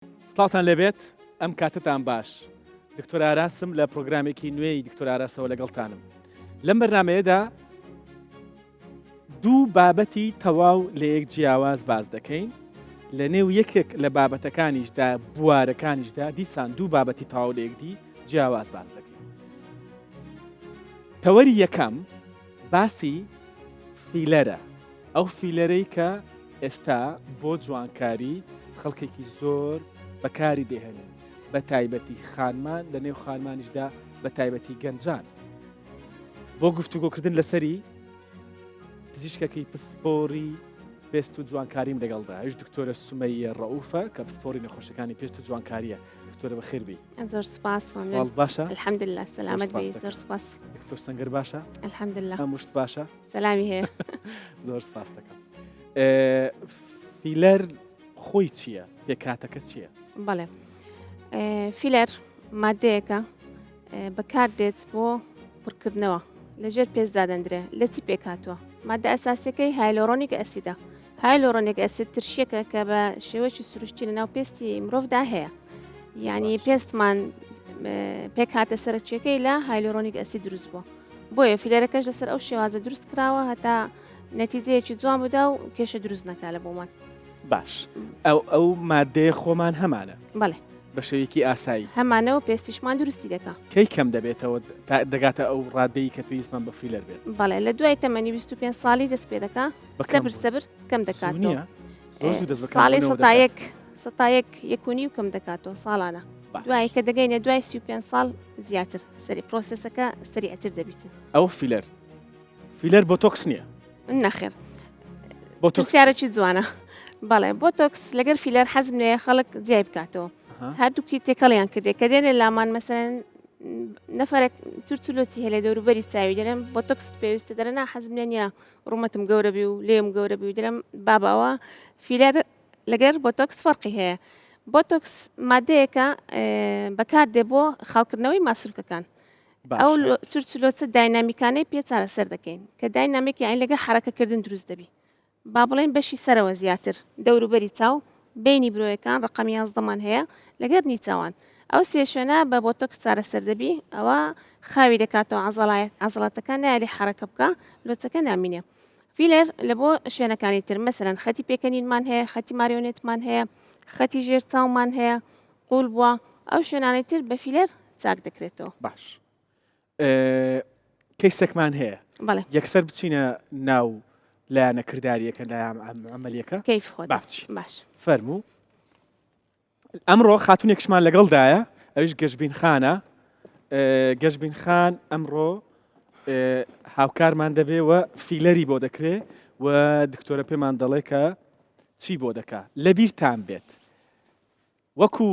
سڵاوتان لێبێت ئەم کاتتان باش دکتۆر ئاراسم لە پرۆگرامێکی نوێی دکتۆر ئاراسەوە لەگەڵتانم لەم بەرنمەیەدا دوو بابەتی تەواو لە یەک جیاواز باز دەکەین لە نێو یەکێک لە بابەتەکانیشدا بوارەکانیشدا دیسان دوو بابەتی تەواو لە یەکدی جیاواز باز دەکەین تەوەری یەکەم باسی فیلەرە ئەو فیلەرەی کە ئێستا بۆ جوانکاری خەڵکێکی زۆر بەکاری دەهێنن بە تایبەتی خانمان لە نێو خانمانیشدا بە تایبەتی گەنجان بۆ گفتوگۆکردن لەسەری پزیشکەکەی پسپۆری پێست و جوانکاریم لەگەڵدا ئەویش دکتۆرە سومەیە ڕەوفە کە پسپۆری نەخۆشەکانی پێست و جوانکاریە دکتۆرە بەخێربی زۆر سپاس باشە الحمدلله سەلامەت بی زۆر سپاس دکتۆر سەنگەر باشە الحمدلله هەموو شت باشە سەلامی هەیە زۆر سپاس دەکەم فیلەر خۆی چییە پێکاتەکە چییە؟ بەڵێ فیلەر مادەیەکە بەکار دێت بۆ پڕکردنەوە لەژێر پێست دادەندرێ لە چی پێکهاتووە مادە ئەساسەکەی hyaluronic acid ە hyaluronic acid ترشیەکە کە بە شێوەیەکی سروشتی لەناو پێستی مرۆڤدا هەیە یعنی پێستمان پێکهاتە سەرەکیەکەی لە hyaluronic acid دروست بووە بۆیە فیلەرەکەش لەسەر ئەو شێوازە دروست کراوە هەتا نەتیجەیەکی جوان بدا و کێشە دروست نەکا لە بۆمان. باش ئەو ئەو مادەیە خۆمان هەمانە بەڵێ بە شێوەیەکی ئاسایی هەمانە و پێستیشمان دروستی دەکا. کەی کەم دەبێتەوە تا دەگاتە ئەو ڕادەی کە پێویستمان بە فیلەر بێت؟ بەڵێ لە دوای تەمەنی 25 ساڵی دەست پێ دەکا سەبر سەبر کەم دەکاتەوە زۆر زوو دەست بە ساڵی سەتا یەک سەتا یەک یەک و نیو کەم دەکاتەوە ساڵانە دوای کە دەگەینە دوای 35 ساڵ زیاتر سەری پرۆسسەکە سەریعتر دەبیتن ئەو فیلەر فیلەر بۆتۆکس نییە؟ نەخێر پرسیارێکی جوانە بەڵێ بۆتۆکس لەگەر فیلەر حەزم لێ خەڵک جیای بکاتەوە هەردووکی تێکەڵیان کردێ کە دێنێ لامان مەسەن نەفرێک تورچلۆچی هەیە لە دەوروبەری چاوی دەرم بۆتۆکس پێویستە دەرە نا حەزم لێ نییە ڕوومەتم گەورە بی و لێم گەورە بی و دەرم باباوە فیلەر لەگەر بۆتۆکس فەرقی هەیە بۆتۆکس مادەیەکە بەکاردێ بۆ خاوکردنەوەی ماسولکەکان ئەو چرچلۆچە داینامیکانەی پێ چارەسەر دەکەین کە داینامیک یانی لەگە حرەکەکردن دروست دەبی با بڵێن بەشی سەرەوە زیاتر دەوروبەری چاو بینی برۆیەکان ڕقم یازدەمان هەیە لەگەر نیچاوان ئەو سێ شوێنە بە بۆتۆکس چارەسەر دەبی ئەوە خاوی دەکاتەوە عەزەڵاتەکان نایەلی حرەکە بکە لۆچەکە نامینێ فیلەر لە بۆ شوێنەکانی تر مەسەرەن خەتی پێکەنینمان هەیە خەتی ماریۆنێتمان هەیە خەتی ژێر چاومان هەیە قوڵ بووە ئەو شوێنانەی تر بە فیلەر چاک دەکرێتەوە. باش کەیسێکمان هەیە بەڵێ یەکسەر بچینە ناو لایەنە کرداریەکە لایەن عملیەکە کەیف خۆت باچی باش فەرموو ئەمڕۆ خاتونێکشمان لەگەڵدایە ئەویش گەشبین خانە گەشبین خان ئەمڕۆ هاوکارمان دەبێ و فیلەری بۆ دەکرێ و دکتۆرە پێمان دەڵێ کە چی بۆ دەکا لەبیرتان بێت وەکو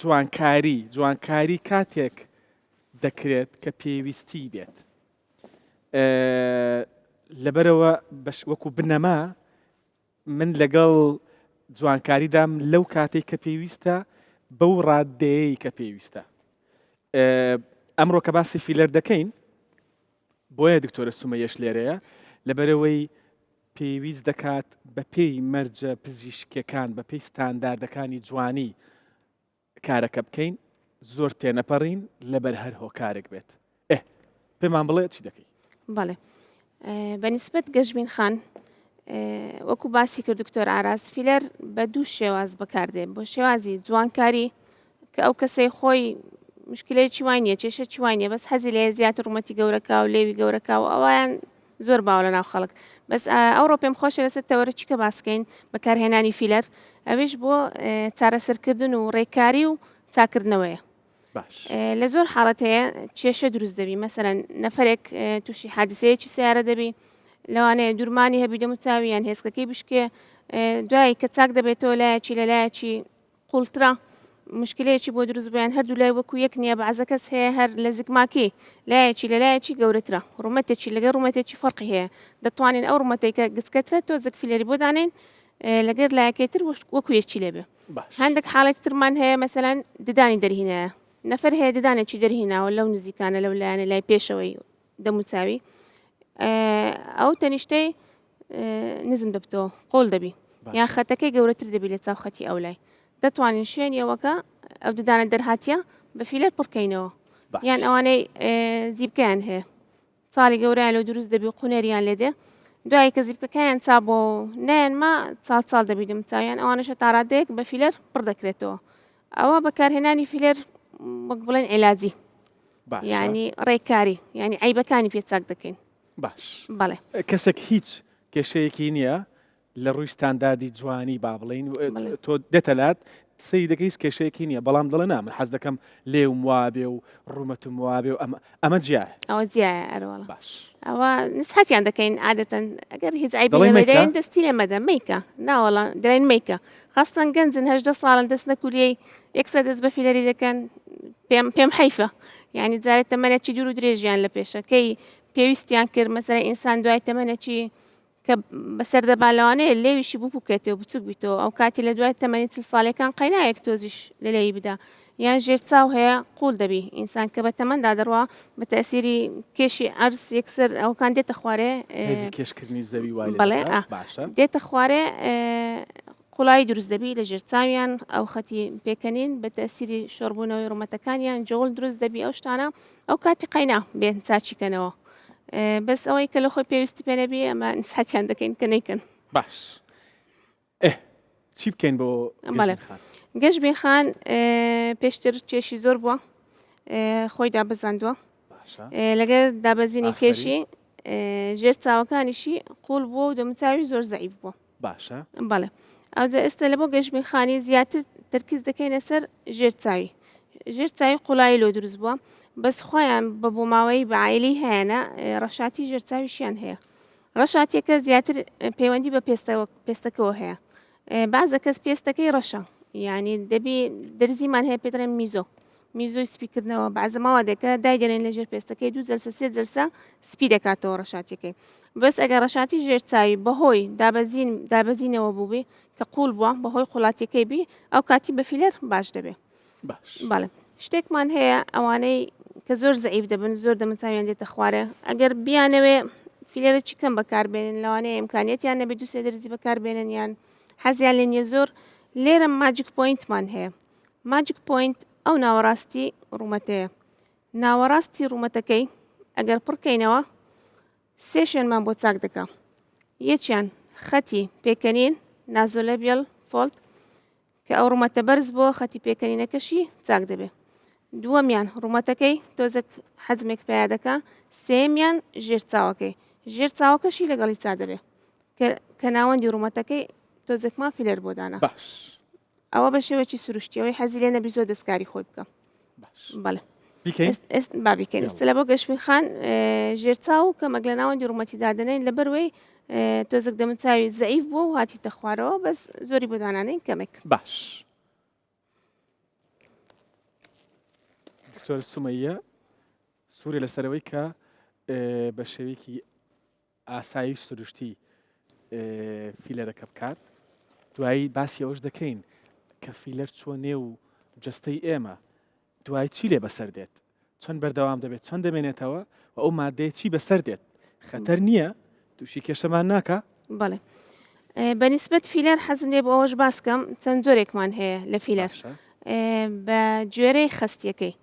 جوانکاری جوانکاری کاتێک دەکرێت کە پێویستی بێت لەبەرەوە بەش وەکو بنەما من لەگەڵ جوانکاریدام لەو کاتێک کە پێویستە بەو ڕادەیەی کە پێویستە ئەمڕۆ کە باسی فیلەر دەکەین بۆیە دکتۆرە سومەیەش لێرەیە لەبەرەوەی پێویست دەکات بەپێی مەرجە پزیشکیەکان، بەپێی ستانداردەکانی جوانی کارەکە بکەین، زۆر تێنەپەڕین لەبەر هەر هۆکارێک بێت. ئێ پێمان بڵێ چی دەکەی؟ بەڵێ بە نیسبەت گەشبین خان وەکو باسی کرد دکتۆر ئاراس فیلەر بە دوو شێواز بەکاردێ بۆ شێوازی جوانکاری کە ئەو کەسەی خۆی مشکلەیەکی وای نییە کێشەکی وای نییە بەس حەزی لێ زیاتر ڕوومەتی گەورەکە و لێوی گەورەکە و ئەویان زۆر باوە لە ناو خەڵک بەس ئەوڕۆ پێم خۆشە لەسەر تەوەرە چیکە باسکەین بەکارهێنانی فیلەر ئەویش بۆ چارەسەرکردن و ڕێکاری و چاکردنەوەیە باش لە زۆر حاڵەت هەیە کێشە دروست دەبی مەسەرەن نەفرێک تووشی حادیسەیەکی سیارە دەبی لەوانەیە دوورمانی هەبی دەموچاوی یان هێسکەکەی بشکێ دوای کە چاک دەبێتەوە لایەکی لە لایەکی قوڵترە مشکلەیەکی بۆ دروست بوو یان هەردوو لای وەکو یەک نییە بەعزە کەس هەیە هەر لە زگماکی لایەکی لە لایەکی گەورەترە ڕوومەتێکی لەگەر ڕوومەتێکی فەرقی هەیە دەتوانین ئەو ڕوومەتێک کە گچکەترە تۆزێک فیلەری بۆ دانێین لەگەر لایەکەی تر وەکو یەکی لێبێ هەندێک حاڵەتی ترمان هەیە مەسەلەن ددانی دەرهینایە نەفەر هەیە ددانێکی دەرهیناوە لەو نزیکانە لەو لایەنە لای پێشەوەی دەموچاوی ئەو تەنیشتەی نزم دەبتەوە قۆل دەبی. یان خەتەکەی گەورەتر دەبی لە چاو خەتی ئەولای دەتوانین شوێنی ئەوەکە ئەو ددانە دەرهاتیە بە فیلەر پڕکەینەوە یان ئەوانەی زیبکەیان هەیە چاڵی گەورەیان لۆ دروست دەبی و قونێریان لێ دێ دوای کە زیپکەکەیان چا بۆ نایەن ما چاڵ چاڵ دەبی دەم چاویان ئەوانەشە تاڕادەیەک بە فیلەر پڕ دەکرێتەوە ئەوە بەکارهێنانی فیلەر وەک بڵێن عیلاجی یعنی ڕێکاری یعنی عیبەکانی پێ چاک دەکەین باش بەڵێ کەسێک هیچ کێشەیەکی نییە لە ڕووی ستانداردی جوانی با بڵێین تۆ دێتە لات سەیری دەکەی هیچ کێشەیەکی نییە بەڵام دەڵێ نا من حەز دەکەم لێوم وابێ و ڕوومەتم وابێ و ئەمە ئەمە جیایە ئەوە جیایە ئەرواڵە باش ئەوە نسحەتیان دەکەین عادەتەن ئەگەر هیچ عیبی دەڵێی نەبێ مەیکە؟ دەڵێن دەستی لێ مەدە مەیکە ناوەڵا دەڵێن مەیکە خاستەن گەنجن 18 ساڵن دەست نەکولیەی یەکسەر دەست بە فیلەری دەکەن پێم پێم حەیفە یعنی جارێ تەمەنێکی دوور و درێژیان لە پێشە کەی پێویستیان کرد مەسەلەن ئینسان دوای تەمەنێکی کە بەسەر دەبا لەوانەیە لێویشی بپوکێتەوە بچوک بیتەوە ئەو کاتی لە دوای تەمەنی چل ساڵیەکان قەینایەک تۆزیش لە لێی بدا یان ژێر چاو هەیە قوڵ دەبی ئینسان کە بە تەمەندا دەڕوا بە تەسیری کێشی عەرز یەکسەر ئەوکان دێتە خوارێ هێزی کێشکردنی زەوی وای لێ بەڵێ دەکات باشە دێتە خوارێ قوڵایی دروست دەبی لە ژێر چاویان ئەو خەتی پێکەنین بە تەسیری شۆڕبوونەوەی ڕوومەتەکانیان جۆڵ دروست دەبی ئەو شتانە ئەو کاتی قەینا بێن چاکی کەنەوە بەس ئەوەی کە لە خۆی پێویستی پێ نەبی ئەمە نسحەتیان دەکەین کە نەیکەن. باش ئێ چی بکەین بۆ بەڵێ گەشبین خان؟ گەشبین خان پێشتر کێشی زۆر بووە خۆی دابەزاندووە باشە لەگەر دابەزینی ئافەرین. کێشی ژێر چاوەکانیشی قوڵ بووە و دەموچاوی زۆر زەعیف بووە. باشە. بەڵێ ئەوجا ئێستا لە بۆ گەشبین خانی زیاتر تەرکیز دەکەینە سەر ژێر چاوی ژێر چاوی قوڵایی لۆ دروست بووە بەس خۆیان بە بۆ ماوەی بە عایلی هەیەە ڕەشاتی ژێر چاویشیان هەیە ڕەشاتیەکە زیاتر پەیوەندی بە پێستەوە پێستەکەەوە هەیە بازە کەس پێستەکەی ڕەشە یعنی دەبی دەرزیمان هەیە پێ دەڵێن میزۆ میزۆی سپیکردنەوە بەعزە مەوادێکە دایدەنێن لە ژێر پێستەکەی دوو جەلسە سێ جەلسە سپی دەکاتەوە ڕەشاتیەکەی بەس ئەگەر ڕەشاتی ژێر چاوی بەهۆی دابەزین دابەزینەوە بووبی کە قوڵ بووە بەهۆی قوڵاتیەکەی بی ئەو کاتی بە فیلەر باش دەبێ باش بەڵێ شتێکمان هەیە ئەوانەی کە زۆر زەعیف دەبن زۆر دەمەچاویان دێتە خوارێ ئەگەر بیانەوێ فیلەرێکی کەم بەکاربێنن لەوانەیە ئیمکانیەتیان نەبێ دوو سێ دەرزی بەکاربێنن یان حەزیان لێ نییە زۆر لێرە magic point مان هەیە magic point ئەو ناوەڕاستی ڕوومەتەیە. ناوەڕاستی ڕوومەتەکەی ئەگەر پڕکەینەوە سێ شوێنمان بۆ چاک دەکا. یەکیان خەتی پێکەنین nasolabial fold کە ئەو ڕوومەتە بەرز بۆ خەتی پێکەنینەکەشی چاک دەبێ. دووەمیان ڕوومەتەکەی تۆزێک حەجمێک پیا دەکا. سێیەمیان ژێر چاوەکەی ژێر چاوەکەشی لەگەڵی چا دەبێ کە ناوەندی ڕوومەتەکەی تۆزێکمان فیلەر بۆ دانا. باش ئەوە بە شێوەکی سروشتی ئەوەی حەزی لێ نەبی زۆر دەستکاری خۆی بکە بەڵێ با بیکەین ئێستا لە بۆ گەشمی خان ژێرچاو کە مەگ لە ناوەندی ڕوومەتی دادەنین لەبەروەی تۆزێک دەموچاوی زەعیف بووە و هاتیتە خوارەوە بەس زۆری بۆ دانانین کەمێک باش دکتۆر سومەیە سوورە لەسەرەوەی کە بە شێوەیەکی ئاسایی و سروشتی فیلەرەکە بکات دوایی باسی ئەوەش دەکەین کە فیلەر چووە نێو جەستەی ئێمە دوای چی لێ بەسەر دێت چەند بەردەوام دەبێت چەند دەمێنێتەوە و ئەو مادەیە چی بەسەر دێت خەتەر نییە تووشی کێشەمان ناکە بەڵێ بەنیسبەت فیلەر حەزم لێ بۆ ئەوەش باسکەم چەند جۆرێکمان هەیە لە فیلەر بە جۆرەی خەستیەکەی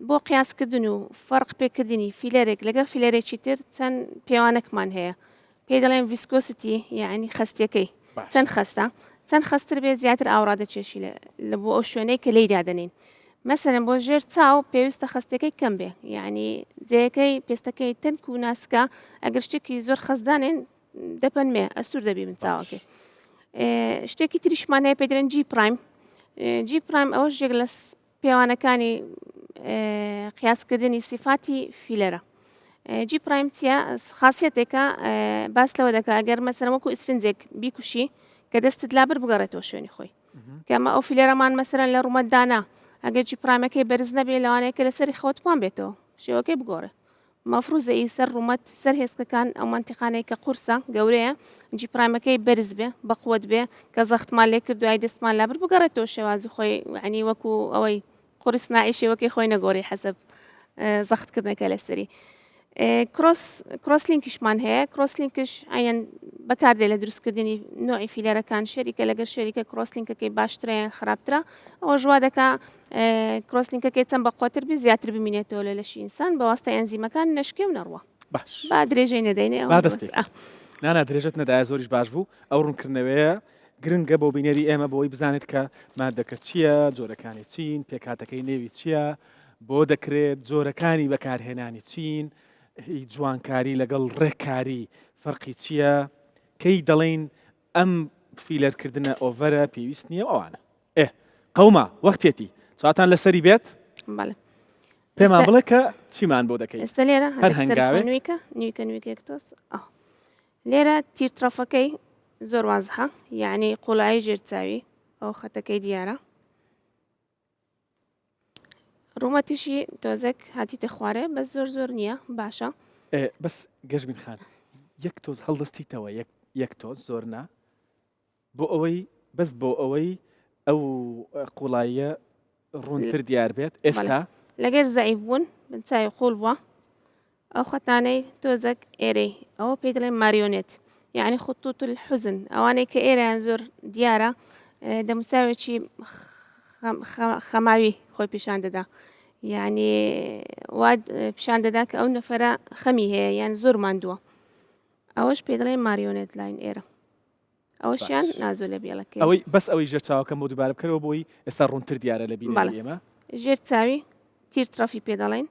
بۆ قیاسکردن و فەرق پێکردنی فیلەرێک لەگەڵ فیلەرێکی تر چەند پێوانەکمان هەیە پێی دەڵێن viscosity یعنی خەستیەکەی چەند خەستە چەند خەستر بێت زیاتر ئاوڕا دەچێشی لە بۆ ئەو شوێنەی کە لێی دادەنین مەسەلەن بۆ ژێر چاو پێویستە خەستەکەی کەم بێ یعنی جێیەکەی پێستەکەی تەنک و ناسکە ئەگەر شتێکی زۆر خەستدانێن دەپەنمێ ئەستور دەبی من چاوەکەی شتێکی تریشمان هەیە پێ دەڵێن G prime G prime ئەوەش یەک لە پێوانەکانی قیاسکردنی سیفاتی فیلەرە. G prime چییە؟ خاصیەتێکە باس لەوە دەکا ئەگەر مەسەلەن وەکو ئیسفنجێک بیکوشی کە دەستت لابر بگەڕێتەوە شوێنی خۆی کە ئەمە ئەو فیلەرەمان مەسەلەن لە ڕوومەت دانا ئەگەر G prime ەکەی بەرز نەبێ لەوانەیە کە لەسەری خەوت پان بێتەوە شێوەکەی بگۆڕێ مەفروزە ئی سەر ڕوومەت سەر هێسکەکان ئەو مەنتیقانەی کە قورسە گەورەیە G prime ەکەی بەرز بێ بەقوەت بێ کە زەختمان لێ کرد دوای دەستمان لابرد بگەڕێتەوە شێوازی خۆی یعنی وەکو ئەوەی قوڕی سناعی شێوەکەی خۆی نەگۆڕی حەسەب زەختکردنەکە لەسەری. Cross cross link یشمان هەیە cross link ش عەینەن بەکاردێ لە دروستکردنی نوعی فیلەرەکان شەریکە لەگەر شەریکە cross link ەکەی باشترە یان خراپترە ئەوەش وا دەکا cross link ەکەی چەند بەقوەتر بی زیاتر بمینێتەوە لە لەشی ئینسان بە واستەی ئەنزیمەکان نەشکێ و نەڕوا باش با درێژەی نەدەینێ با دەست پێ نانا درێژەت نەدایە زۆریش باش بوو ئەو ڕوونکردنەوەیە گرنگە بۆ بینەری ئێمە بۆی بزانێت کە مادەکە چییە جۆرەکانی چین پێکاتەکەی نێوی چییە بۆ دەکرێت جۆرەکانی بەکارهێنانی چین هی جوانکاری لەگەڵ ڕێککاری فەرقی چییە کەی دەڵێین ئەم فیلەرکردنە ئۆڤەرە پێویست نییە ئەوانە ئێ قەوما وەختێتی چاتان لەسەری بێت بەڵێ پێمان بڵێ کە چیمان بۆ دەکەی ئێستا لێرە هەر هەنگاوێ نوێکە نوێکە نوێکێک تۆس ئەو لێرە تیرترەفەکەی زۆر وازحە یعنی قوڵایی ژێر چاوی ئەو خەتەکەی دیارە ڕوومەتیشی تۆزێک هاتیتە خوارێ بەس زۆر زۆر نییە باشە. بەس گەشبین خان یەک تۆز هەڵدەستیتەوە یەک یەک تۆز زۆر نا بۆ ئەوەی بەس بۆ ئەوەی ئەو قوڵاییە ڕوونتر دیار بێت ئێستا لەگەر زەعیف بوون بنچوی قوڵ بووە ئەو خەتانەی تۆزەک ئێرەی ئەوە پێی دەڵێن ماریۆنێت یعنی خطوط الحزن ئەوانەی کە ئێرەیان زۆر دیارە دەموچاوێکی خەماوی خۆی پیشان دەدا یعنی وا پیشان دەدا کە ئەو نەفەرە خەمی هەیە یان زۆر ماندووە ئەوەش پێی دەڵێن marionette line ئێرە ئەوەشیان نازۆ لە بێڵەکەی ئەوەی بەس ئەوەی ژێر چاوەکەم بۆ دووبارە بکەرەوە بۆی ئێستا ڕوونتر دیارە لە بینەری ئێمە. ژێر چاوی tear trough ی پێ دەڵێن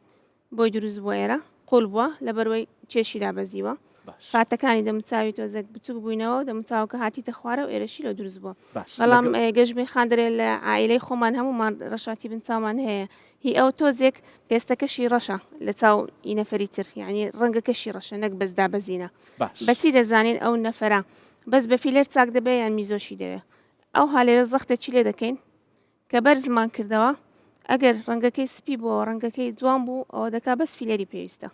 بۆی دروست بووە ئێرە قوڵ بووە لەبەروەی کێشی دابەزیوە فاتەکانی دەموچاوی تۆزێک بچوک بووینەوە و دەموچاوەکە هاتیتە خوارە و ئێرەشی لۆ دروست بووە بەڵام گەشبین خان دەرێ لە عائیلەی خۆمان هەموومان ڕەشاتی بن چاومان هەیە هی ئەو تۆزێک پێستەکەشی ڕەشە لە چاو ئی نەفەری تر یعنی ڕەنگەکەشی ڕەشە نەک بەس دابەزینە بەچی دەزانین ئەو نەفەرە بەس بە فیلەر چاک دەبێ یان میزۆشی دەوێ ئەو هالێرە زەختێکی لێ دەکەین کە بەرزمان کردەوە ئەگەر ڕەنگەکەی سپی بووەوە ڕەنگەکەی جوان بوو ئەوە دەکا بەس فیلەری پێویستە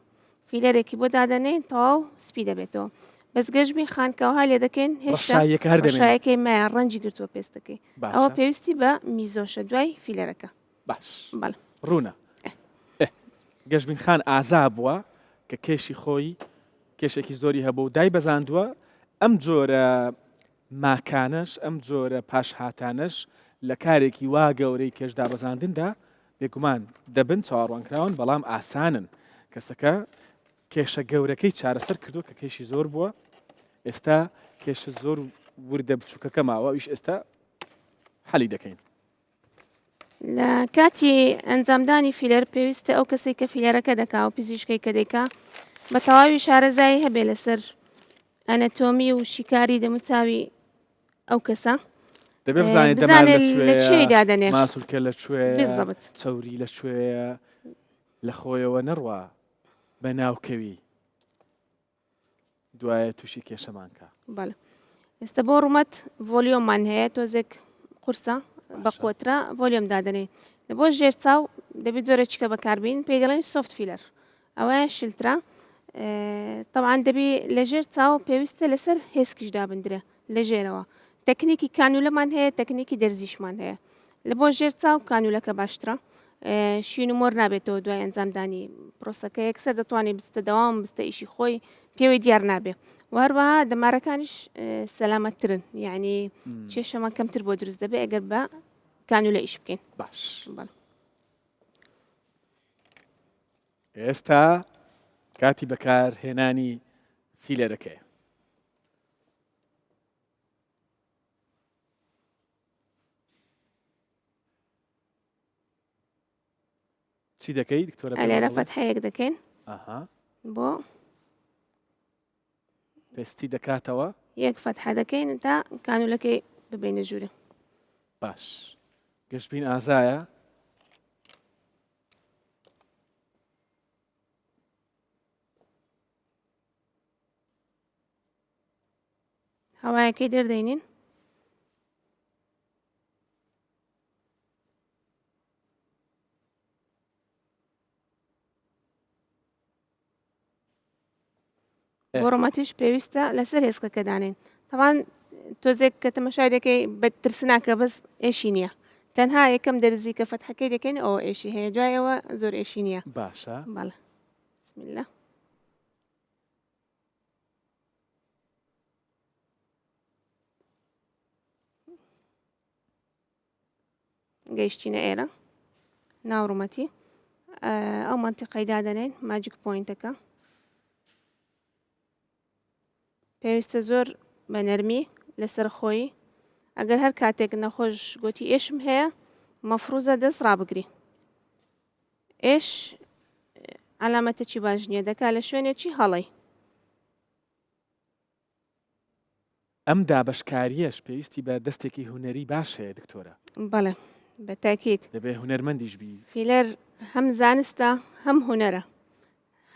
فیلەرێکی بۆ دادەنێین تەواو سپی دەبێتەوە بەس گەشبین خان کەوها لێ دەکەین هێشتا ڕەشاییەکە هەر دەمێنێت. ڕەشایەکەی مایە ڕەنجی گرتووە پێستەکەی ئەوە باشە. پێویستی بە میزۆشە دوای فیلەرەکە باش بەڵێ. ڕوونە ئێ گەشبین خان ئازا بووە کە کێشی خۆی کێشێکی زۆری هەبوو و دایبەزاندووە ئەم جۆرە ماکانەش، ئەم جۆرە پاشهاتانەش لە کارێکی وا گەورەی کێش دابەزاندندا بێگومان دەبن، چاوەڕوانکراون، بەڵام ئاسانن. کەسەکە کێشە گەورەکەی چارەسەر کردووە کە کێشی زۆر بووە، ئێستا کێشە زۆر وردە بچووکەکە ماوە، ئەویش ئێستا حەلی دەکەین. لە کاتی ئەنجامدانی فیلەر پێویستە ئەو کەسێک کە فیلەرەکە دەکا و پزیشکەی کە دەیکا بە تەواوی شارەزایی هەبێ لەسەر ئەنەتۆمی و شیکاری دەموچاوی ئەو کەسە دەبێ بزانێت دەمار لە کوێ دادەنێ ماسولکە لە کوێ بالضبط چەوری لە کوێیە لە خۆیەوە نەڕوا بە ناوکەوی دوایە تووشی کێشەمان کا. بەڵێ ئێستا بۆ ڕوومەت volume مان هەیە تۆزێک قورسە بە قوترە volume دادەنێین لە بۆ ژێر چاو دەبێت جۆرە چیکە بەکاربین پێی دەڵێن soft filler ئەوەیە شلترە طبعا دەبی لە ژێر چاو پێویستە لەسەر هێسکیش دابندرێ لە ژێرەوە تەکنیکی کانولەمان هەیە تەکنیکی دەرزیشمان هەیە لە بۆ ژێر چاو کانولەکە باشترە شین و مۆر نابێتەوە دوای ئەنجامدانی پرۆسەکە یەکسەر دەتوانێت بستە دەوام بستە ئیشی خۆی پێوەی دیار نابێ وهروەها دەمارەکانیش سەلامەتترن یعنی کێشەمان کەمتر بۆ دروست دەبێت ئەگەر بە کانولە ئیش بکەین باش بەڵێ. ئێستا کاتی بەکارهێنانی فیلەرەکەیە. چی دەکەی دکتۆرە لێرە فەتحەیەک دەکەین بۆ پێستی دەکاتەوە یەک فەتحە دەکەین تا کانولەکەی ببینە ژوورە باش گەشتبین ئازایە هەوایەکەی دەردەینین بۆ ڕۆماتیش پێویستە لەسەر هێسکەکە دانێن تەوان تۆزێک کە تەمەشای دەکەی بە ترسناکە بەس ئێشی نییە تەنها یەکەم دەرزی کە فەتحەکەی دەکەین ئەوە ئێشی هەیە دوایەوە زۆر ئێشی نییە باشە بەڵێ بسم الله. گەیشتینە ئێرە ناو ڕوومەتی ئەو مەنتیقەی دادەنێن magic point ەکە پێویستە زۆر بە نەرمی لەسەر خۆی ئەگەر هەر کاتێک نەخۆش گوتی ئێشم هەیە مەفروزە دەست ڕابگری ئێش عەلامەتێکی باش نییە دەکا لە شوێنێکی هەڵەی. ئەم دابەشکارییەش پێویستی بە دەستێکی هونەری باش هەیە دکتۆرە. بەڵێ بە تاکید. دەبێ هونەرمەندیش بی. فیلەر هەم زانستە هەم هونەرە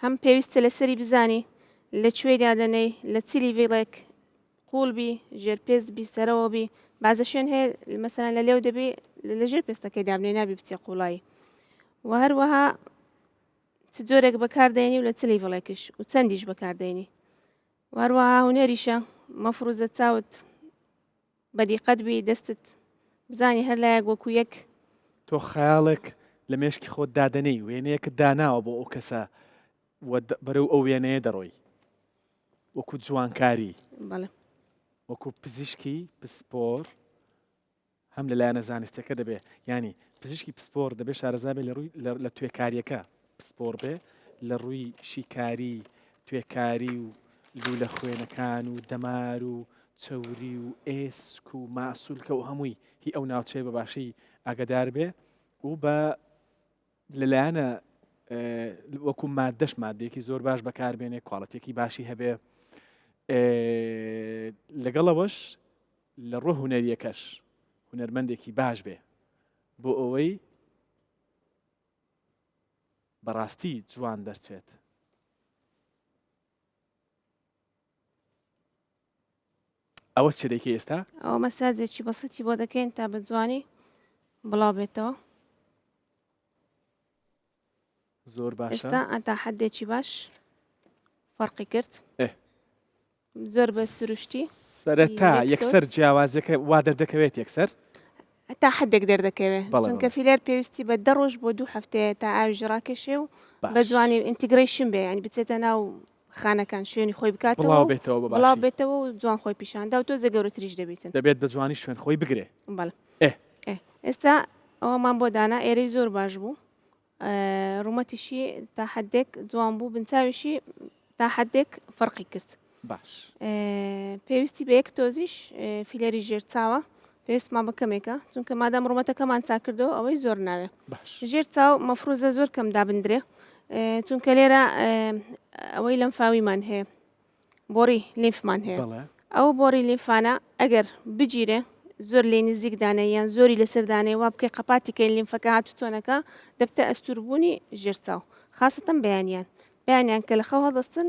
هەم پێویستە لەسەری بزانی لە کوێی دادەنێی لە چ level ێک قوڵ بی ژێر پێست بی سەرەوە بی بازە شوێن هەیە مەسەلەن لە لێو دەبی لە ژێر پێستەکەی دابنێ نابی بچێ قوڵایی و هەروەها چ جۆرێک بەکاردێنی و لە چ level ێکیش و چەندیش بەکاردێنی و هەروەها هونەریشە مەفروزە چاوت بەدیقەت بی دەستت بزانی هەر لایەک وەکو یەک. تۆ خەیاڵێک لە مێشکی خۆت دادەنێی، وێنەیەکت داناوە بۆ ئەو کەسە و بەرەو ئەو وێنەیە دەڕۆی وەکو جوانکاری، بەڵێ. وەکو پزیشکی پسپۆر هەم لە لایەنە زانستیەکە دەبێ یانی پزیشکی پسپۆر دەبێ شارەزا بێ لە ڕووی لە توێکاریەکە پسپۆر بێ لە ڕووی شیکاری توێکاری و لوولە خوێنەکان و دەمار و چەوری و ئێسک و ماسولکە و هەمووی هی ئەو ناوچەیە بە باشی ئاگدار بێ و بە لەلایەنە وەکو مادەش مادەیەکی زۆر باش بەکاربێنێ quality ێکی باشی هەبێ لەگەڵەوەش لە ڕووە هونەریەکەش هونەرمەندێکی باش بێ بۆ ئەوەی بەڕاستی جوان دەرچێت. ئەوە چ دەیکەی ئێستا؟ ئەوە مەساجێکی بەسیتی بۆ دەکەین تا بە جوانی بڵاو بێتەوە. زۆر باشە. ئێستا تا حدێکی باش فەرقی کرد. زۆر بە سروشتی. سەرەتا یەکسەر جیاوازیەکە وا دەردەکەوێت یەکسەر؟ تا حدێک دەردەکەوێت چونکە فیلەر پێویستی بە دە ڕۆژ بۆ دوو هەفتەیە تا ئاویش ڕاکێشێ و بە جوانی integration بێ ینی بچێتە ناو خانەکان شوێنی خۆی بکاتەوە بێتەوە بڵاو بێتەوە و جوان خۆی پیشاندا و تۆزێ گەورەتریش دەبیتن دەبێت بە جوانی شوێن خۆی بگرێ بەڵێ ئێستا ئەوەمان بۆ دانا ئێرەی زۆر باش بوو ڕوومەتیشی تا حدێک جوان بوو بنچاویشی تا حدێک فەرقی کرد باش پێویستی بە یەک تۆزیش فیلەری ژێر چاوە پێویستمان بە کەمێکە چونکە مادام ڕوومەتەکەمان چاکردەوە ئەوەی زۆر ناوێ ژێر چاو مەفروزە زۆر کەم دابندرێ چونکە لێرە ئەوەی لەمفاویمان هەیە بۆڕی لیمفمان هەیە ئەو بۆڕی لیمفانە ئەگەر بگیرێ زۆر لێ نزیک دانێ یان زۆری لەسەر دانێ وا بکەی قەپاتی کەین لیمفەکە هات و چۆنەکە دەبتە ئەستوربوونی ژێرچاو خاستەن بەیانیان بەیانیان کە لە خەو هەڵدەستن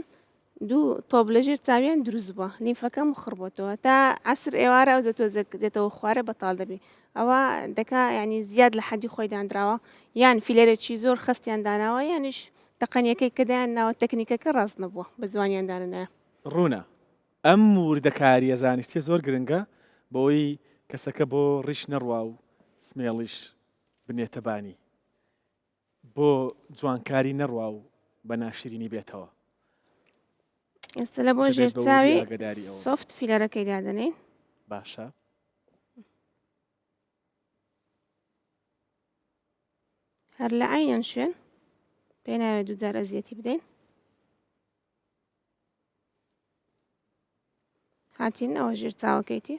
دوو تۆپ لە ژێر چاویان دروست بووە لیمفەکە مخڕ بۆتەوە تا عسر ئێوارە ئەو تۆزێک دێتەوە خوارە بەتاڵ دەبی ئەوە دەکا ینی زیاد لە حەدی خۆی دانراوە یان فیلەرێکی زۆر خستیان داناوە یانیش تەقەنیەکەی کە دایان ناوە تەکنیکەکە ڕاست نەبووە بە جوانیان دانەنایە. ڕوونە ئەم وردەکاریە زانستیە زۆر گرنگە بۆی کەسەکە بۆ ڕیش نەڕوا و سمێڵیش بنێتە بانی بۆ جوانکاری نەڕوا و بە ناشرینی بێتەوە. ئێستا لە بۆ ژێر چاوی soft filler ەکەی دادەنێین. باشە. هەر لە عەینەن شوێن پێ ناوێت دووجار ئەزیەتی بدەین هاتین ئەوە ژێر چاوەکەیتی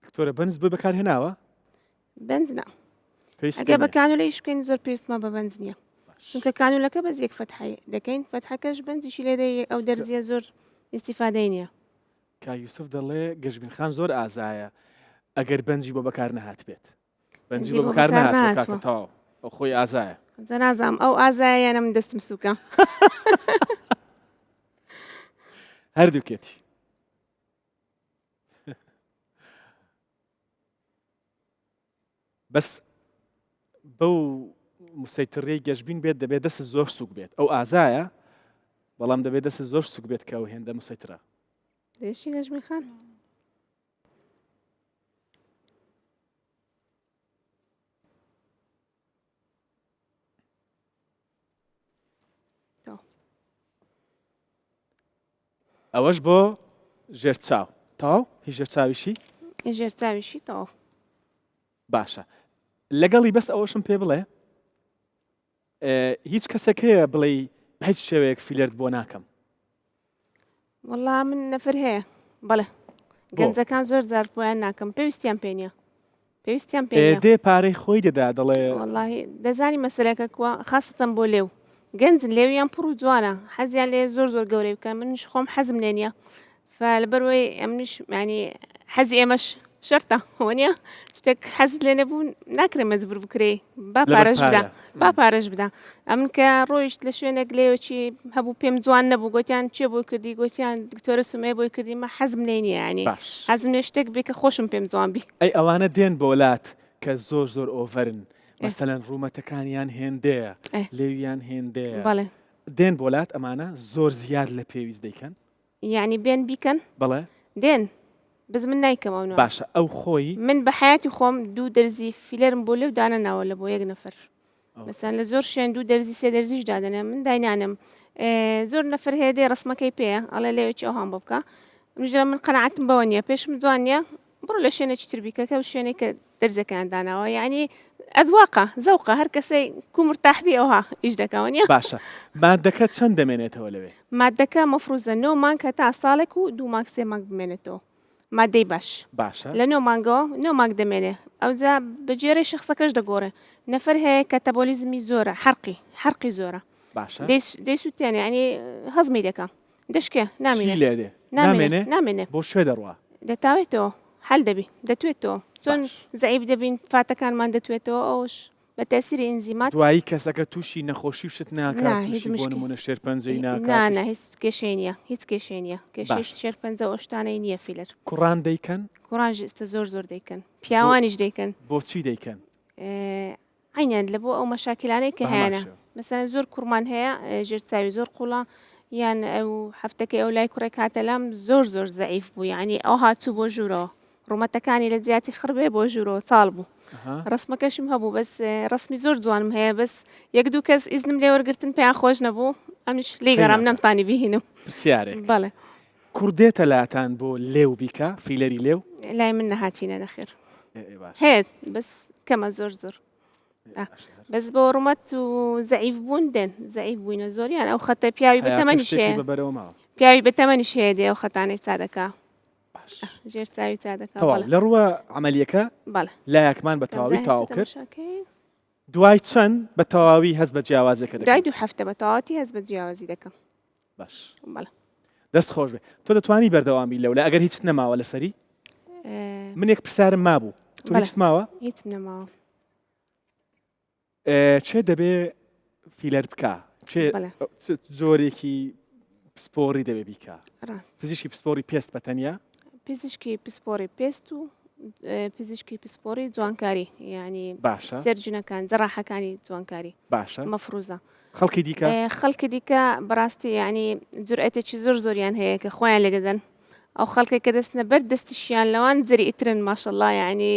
دکتۆرە بەنز بۆی بەکارهێناوە؟ بەنج نا ئەگە بە کانولەیش بکەین زۆر پێویستمان بە بەنج نییە چونکە کانولەکە بەس یەک فەتحی دەکەین فەتحەکەش بەنجیشی لێ دەی ئەو دەرزیە زۆر ئیسیفادەی نییە کاک یوسف دەڵێ گەشبین خان زۆر ئازایە ئەگەر بەنجی بۆ بەکار نەهاتبێت بەنجی بۆ بەکار نەهاتووە تەواو ئەو خۆی ئازایە جا نازانم ئەو ئازایە یانە من دەستم سووکە هەردووکێتی بەس بەو مسەیتڕیەی گەشبین بێت دەبێت دەست زۆر سوک بێت ئەو ئازایە بەڵام دەبێت دەست زۆر سوک بێت کە ئەو هێندە مسەیترە دێشی گەشبین خان ئەوەش بۆ ژێر چاو تەواو هی ژێر چاویشی؟ ژێر چاویشی تەواو. باشە لەگەڵی بەس ئەوەشم پێ بڵێ هیچ کەسێک هەیە بڵێی بە هیچ شێوەیەک فیلەرت بۆ ناکەم؟ وەڵا من نەفر هەیە بەڵێ گەنجەکان زۆر جار بۆیان ناکەم پێویستیان پێ نییە پێویستیان پێ نییە. دێ پارەی خۆی دەدا دەڵێ. وەڵاهی دەزانی مەسەلەکە کوە خاسەتەن بۆ لێو گەنجن لێویان پڕ و جوانە حەزیان لێ زۆر زۆر گەورەی بکەن منیش خۆم حەزم لێ نییە فلەبەرئەوەی ئەمنیش یانی حەزی ئێمەش شەرتە وەنیە شتێک حەزت لێ نەبوو ناکرێ مەجبور بکرێ با پارەش بدا با پارەش بدا ئەمن کە ڕۆیشت لە شوێنێک لێوەچی هەبوو پێم جوان نەبوو گوتیان چێ بۆی کردی گوتیان دکتۆرە سمەیە بۆی کردی مە حەزم لێ نییە ینی حەزم لێ شتێک بێ کە خۆشم پێم جوان بی ئەی ئەوانە دێن بۆ لات کە زۆر زۆر over ن مەسەلەن ڕوومەتەکانیان هێندەیە لێویان هێندەیە بەڵێ دێن بۆ لات ئەمانە زۆر زیاد لە پێویست دەیکەن یەعنی بێن بیکەن؟ بەڵێ. دێن بەس من نایکەم ئەو نوعە. باشە ئەو خۆی. من بە حەیاتی خۆم دوو دەرزی فیلەرم بۆ لێو دانەناوە لە بۆ یەک نەفەر مەسەن لە زۆر شوێن دوو دەرزی سێ دەرزیش دادەنێم من داینانم زۆر نەفەر هەیە دێ ڕسمەکەی پێیە ئەڵێ لێوێکی ئەوهام بۆ بکە منیش دەڵێم من قەناعەتم بەوە نییە پێشم جوان نییە بڕۆ لە شوێنێکی تر بیکە کە شوێنێک کە دەرزەکەیان داناوە یعنی ئەذواقە زەوقە هەر کەسەی کو مرتاح بی ئەوها ئیش دەکا وەنیە؟ باشە مادەکە چەند دەمێنێتەوە لەوێ؟ مادەکە مەفروزە نۆ مانگ هەتا ساڵێک و دوو مانگ سێ مانگ بمێنێتەوە مادەی باش باشە لە نۆ مانگەوە نۆ مانگ دەمێنێ ئەوجا بە گوێرەی شخصەکەش دەگۆڕێ نەفەر هەیە کەتەبۆلیزمی زۆرە حەرقی حەرقی زۆرە باشە دەیسوتێنێ یعنی هەزمی دەکا دەشکێ نامینێ. چی لێ دێ؟ نامێنێ؟ نامێنێ. بۆ کوێ دەڕوا؟ دەتاوێتەوە حەل دەبی دەتوێتەوە چۆن زەعیف دەبین فاتەکانمان دەتوێتەوە ئەوش بە تەسیری ئینزیمات. دوایی کەسەکە تووشی نەخۆشی و شت ناکات تووشی بۆ نموونە شێرپەنجەی ناکات؟ نا نا هیچ کێشەی نییە هیچ کێشەی نییە کێشەی شێرپەنجە و ئەو شتانەی نییە فیلەر. کوڕان دەیکەن؟ کوڕانش ئێستا زۆر زۆر دەیکەن پیاوانیش دەیکەن. بۆچی دەیکەن؟ عەینەن لە بۆ ئەو مەشاکیلانەی کە هەیانە مەسەلەن زۆر کوڕمان هەیە ژێر چاوی زۆر قوڵە یان ئەو هەفتەکەی ئەو لای کوڕێک هاتە لام زۆر زۆر زەعیف بوو یعنی ئەو هاتوو بۆ ژوورەوە ڕوومەتەکانی لە جیاتی خڕبێ بۆ ژوورەوە چاڵ بوو ڕسمەکەشم هەبوو بەس ڕسمی زۆر جوانم هەیە بەس یەک دوو کەس ئیزنم لێ وەرگتن پێیان خۆش نەبوو ئەمیش لێ گەڕام نەمتانی بهینم پرسیارێک بەڵێ کوڕ دێتە لاتان بۆ لێو بیکا فیلەری لێو؟ لای من نەهاتینە نەخێر هەیە بەس کەمە زۆر زۆر بەس بۆ ڕوومەت و زەعیف بوون دێن زەعیف بووینە زۆریان ئەو خەتە پیاوی بەتەمەنی شێ پیاوی بەتەمەنی شێ دێ ئەو خەتانەی تا دەکا ژێر چاوی تا دەکا لە ڕووە عملیەکە لایەکمان بە تەواوی تەواو کرد دوای چەند بە تەواوی هەست بە جیاوازیەکە دەکەی؟ دوای دوو هەفتە بە تەواوەتی هەست بە جیاوازی دەکەم. باش بەڵێ. دەست خۆش بێ تۆ دەتوانی بەردەوام بی لەولا ئەگەر هیچت نەماوە لەسەری؟ من یەک پرسیارم مابوو تۆ هیچت ماوە؟ هیچم نەماوە. چێ دەبێ فیلەر بکا چێ جۆرێکی پسپۆری دەبێ بیکا پزیشکی پسپۆری پێست بە تەنیا پزیشکی پسپۆری پێست و پزیشکی پسپۆری جوانکاری یعنی باشە surgeon ەکان جەراحەکانی جوانکاری باشە مەفروزە خەڵکی دیکە خەڵکی دیکە بەڕاستی یعنی جورئەتێکی زۆر زۆریان هەیە کە خۆیان لێ دەدەن ئەو خەڵکێک کە دەستنە بەر دەستیشیان لەوان جەریئترن ماشەڵڵا یعنی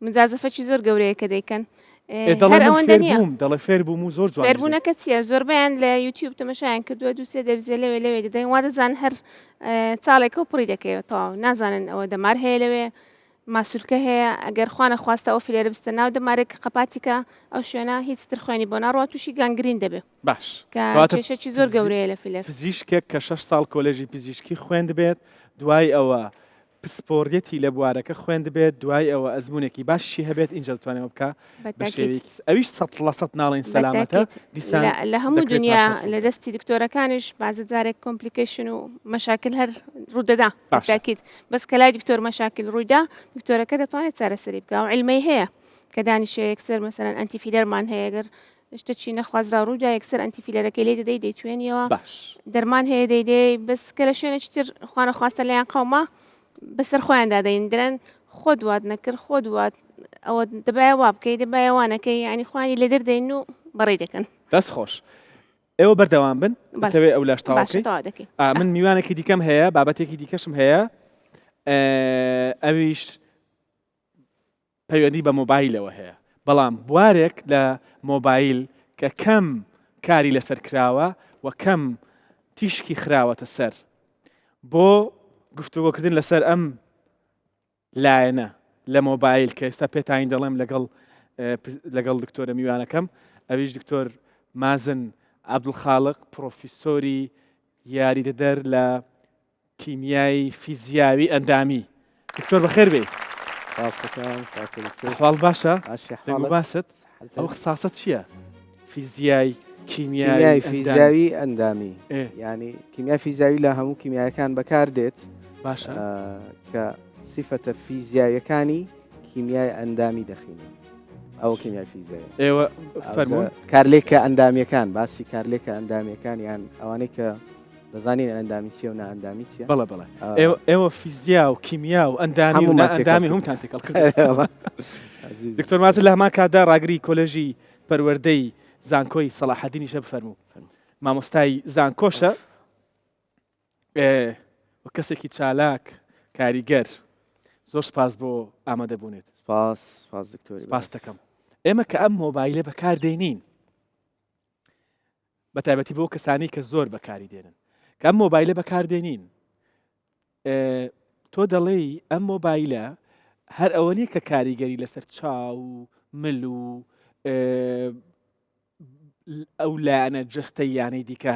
مجازەفەکی زۆر گەورەیە کە دەیکەن هەر ئەوەندە نییە دەڵێ فێر بووم و زۆر جوان فێربوونەکە چییە زۆربەیان لە یوتیوب تەمەشایان کردووە دوو سێ دەرزیە لەوێ لەوێ دەدەن وا دەزان هەر چاڵێکە و پڕی دەکەوێت تەواو نازانن ئەوە دەمار هەیە لەوێ ماسولکە هەیە ئەگەر خوانە خواستە ئەو فیلەرە بستە ناو دەمارێک قەپاتیکە ئەو شوێنە هیچ تر خوێنی بۆ ناڕوا تووشی gangrene دەبێ باش کە کێشەکی زۆر گەورەیە لە فیلەر پزیشکێک کە شەش ساڵ کۆلێژی پزیشکی خوێندبێت دوای ئەوە پسپۆڕیەتی لە بوارەکە خوێندبێت دوای ئەوە ئەزمونێکی باشیشی هەبێت ئینجا دەتوانێت ئەوە بکا بە شێوەیەکی ئەویش سەد لە سەد ناڵێین سەلامەتە دیسان لە هەموو دنیا لە دەستی دکتۆرەکانیش بازە جارێک complication و مەشاکل هەر ڕوودەدا تاکیت بەس کە لای دکتۆر مەشاکل ڕوویدا دکتۆرەکە دەتوانێت چارەسەری بکە و علمەی هەیە کە دانیشێ یەکسەر مەسەرەن anti فیلەرمان هەیە گەر شتەکی نەخوازراو ڕوودا یەکسەر anti فیلەرەکەی لێ دەدەی دەیتوێنیەوە باش دەرمان هەیە دەیدەی بەس کە لە شوێنێکی تر خوانەخواستە لێیان قەوما بەسەر خۆیان دادەین درەن خۆت وات نەکرد خۆت وات ئەوە دەبایە وا بکەی دەبایە وا نەکەی یعنی خۆیانی لێ دەردەین و بەڕێی دەکەن. دەست خۆش ئێوە بەردەوام بن بەڵێ. دەتەوێ ئەو لاش تەواو باشە بکەی تەواو دەکەین. ئا من میوانێکی دیکەم هەیە بابەتێکی دیکەشم هەیە ئەویش پەیوەندی بە مۆبایلەوە هەیە، بەڵام بوارێک لە مۆبایل کە کەم کاری لەسەر کراوە و کەم تیشکی خراوەتە سەر بۆ. گفتوگۆکردن لەسەر ئەم لایەنە لە مۆبایل کە ئێستا پێتانی دەڵێم لەگەڵ لەگەڵ دکتۆرە میوانەکەم ئەویش دکتۆر مازن عەبدولخاڵق پرۆفیسۆری یاریدەدەر لە کیمیای فیزیاوی ئەندامی دکتۆر بەخێر بێی. حاڵ باشە دەنگ و باست ئەو خساسە چییە؟ فیزیای کیمیای فیزیاوی ئەندامی ینی کیمیای فیزیاوی لە هەموو کیمیایەکان بەکار دێت باشە کە سیفەتە فیزیاویەکانی کیمیای ئەندامی دەخین ئەو کیمیای فیزیای ئێوە فەرموون کارلێکە ئەندامیەکان باسی کارلێکە ئەندامیەکان یان ئەوانەی کە دەزانین ئەندامی چیە و نائەندامی چیە بەڵێ بەڵێ ئێوە فیزیا و کیمیا و ئەندامی و نائەندامی هەمووتان تێکەڵ کرد دکتۆر مازن لە هەمان کاتدا ڕاگری کۆلێژی پەروەردەی زانکۆی سەڵاحەدینیشە بفەرموو مامۆستای زانکۆشە و کەسێکی چالاک کاریگەر زۆر سپاس بۆ ئامادەبوونێت سپاس سپاس دکتۆر سپاس دەکەم ئێمە کە ئەم مۆبایلە بەکار دێنین بە تایبەتی بۆ کەسانی کە زۆر بەکاری دێنن کە ئەم مۆبایلە بەکاردێنین تۆ دەڵێی ئەم مۆبایلە هەر ئەوە نییە کە کاریگەری لەسەر چاو و مل و ئەو لایەنە جەستەییانەی دیکە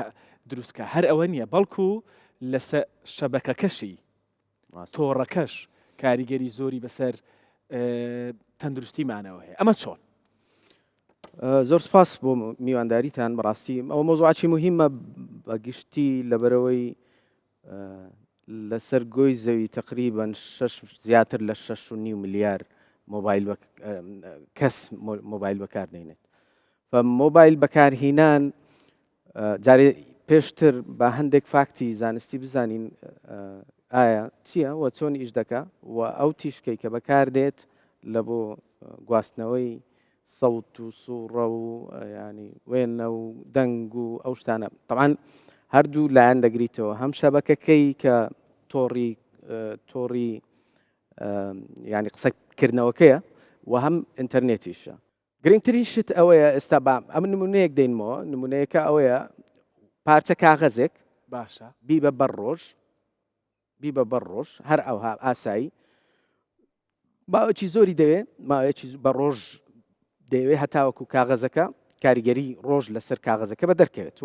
دروستکە هەر ئەوە نییە بەڵکو لەسەر شەبەکەکەشی تۆڕەکەش کاریگەری زۆری بەسەر تەندروستیمانەوە هەیە ئەمە چۆن؟ زۆر سپاس بۆ میوانداریتان بەڕاستی ئەوە مۆزوعاکی مهمە بە گشتی لەبەرەوەی لەسەر گۆی زەوی تقریبا شش زیاتر لە 6 و ملیار مۆبایل کەس مۆبایل بەکاردێنێت مۆبایل بەکارهینان جارێ پێشتر بە هەندێک فاکتی زانستی بزانین ئایا چییە و چۆن ئیش دەکا و ئەو تیشکەی کە بەکاردێت لە بۆ گواستنەوەی سەوت و سوڕە و ینی وێنە و دەنگ و ئەو شتانە تەوان هەردوو لایەن دەگریتەوە هەم شەبەکەکەی کە تۆڕی تۆڕی ینی قسەکردنەوەکەیە و هەم ئینتەرنێتیشە گرنگترین شت ئەوەیە ئێستا با ئەمن نمونەیەک دەینمەوە نمونەیەکە ئەوەیە پارچە کاغەزێک باشە بیبە بەر ڕۆژ بیبە بەر ڕۆژ هەر ئەوها ئاسایی ماوەکی زۆری دەوێ ماوەیەکی بە ڕۆژ دەیەوێ هەتاوەکو کاغەزەکە کاریگەری ڕۆژ لەسەر کاغەزەکە بە دەرکەوێت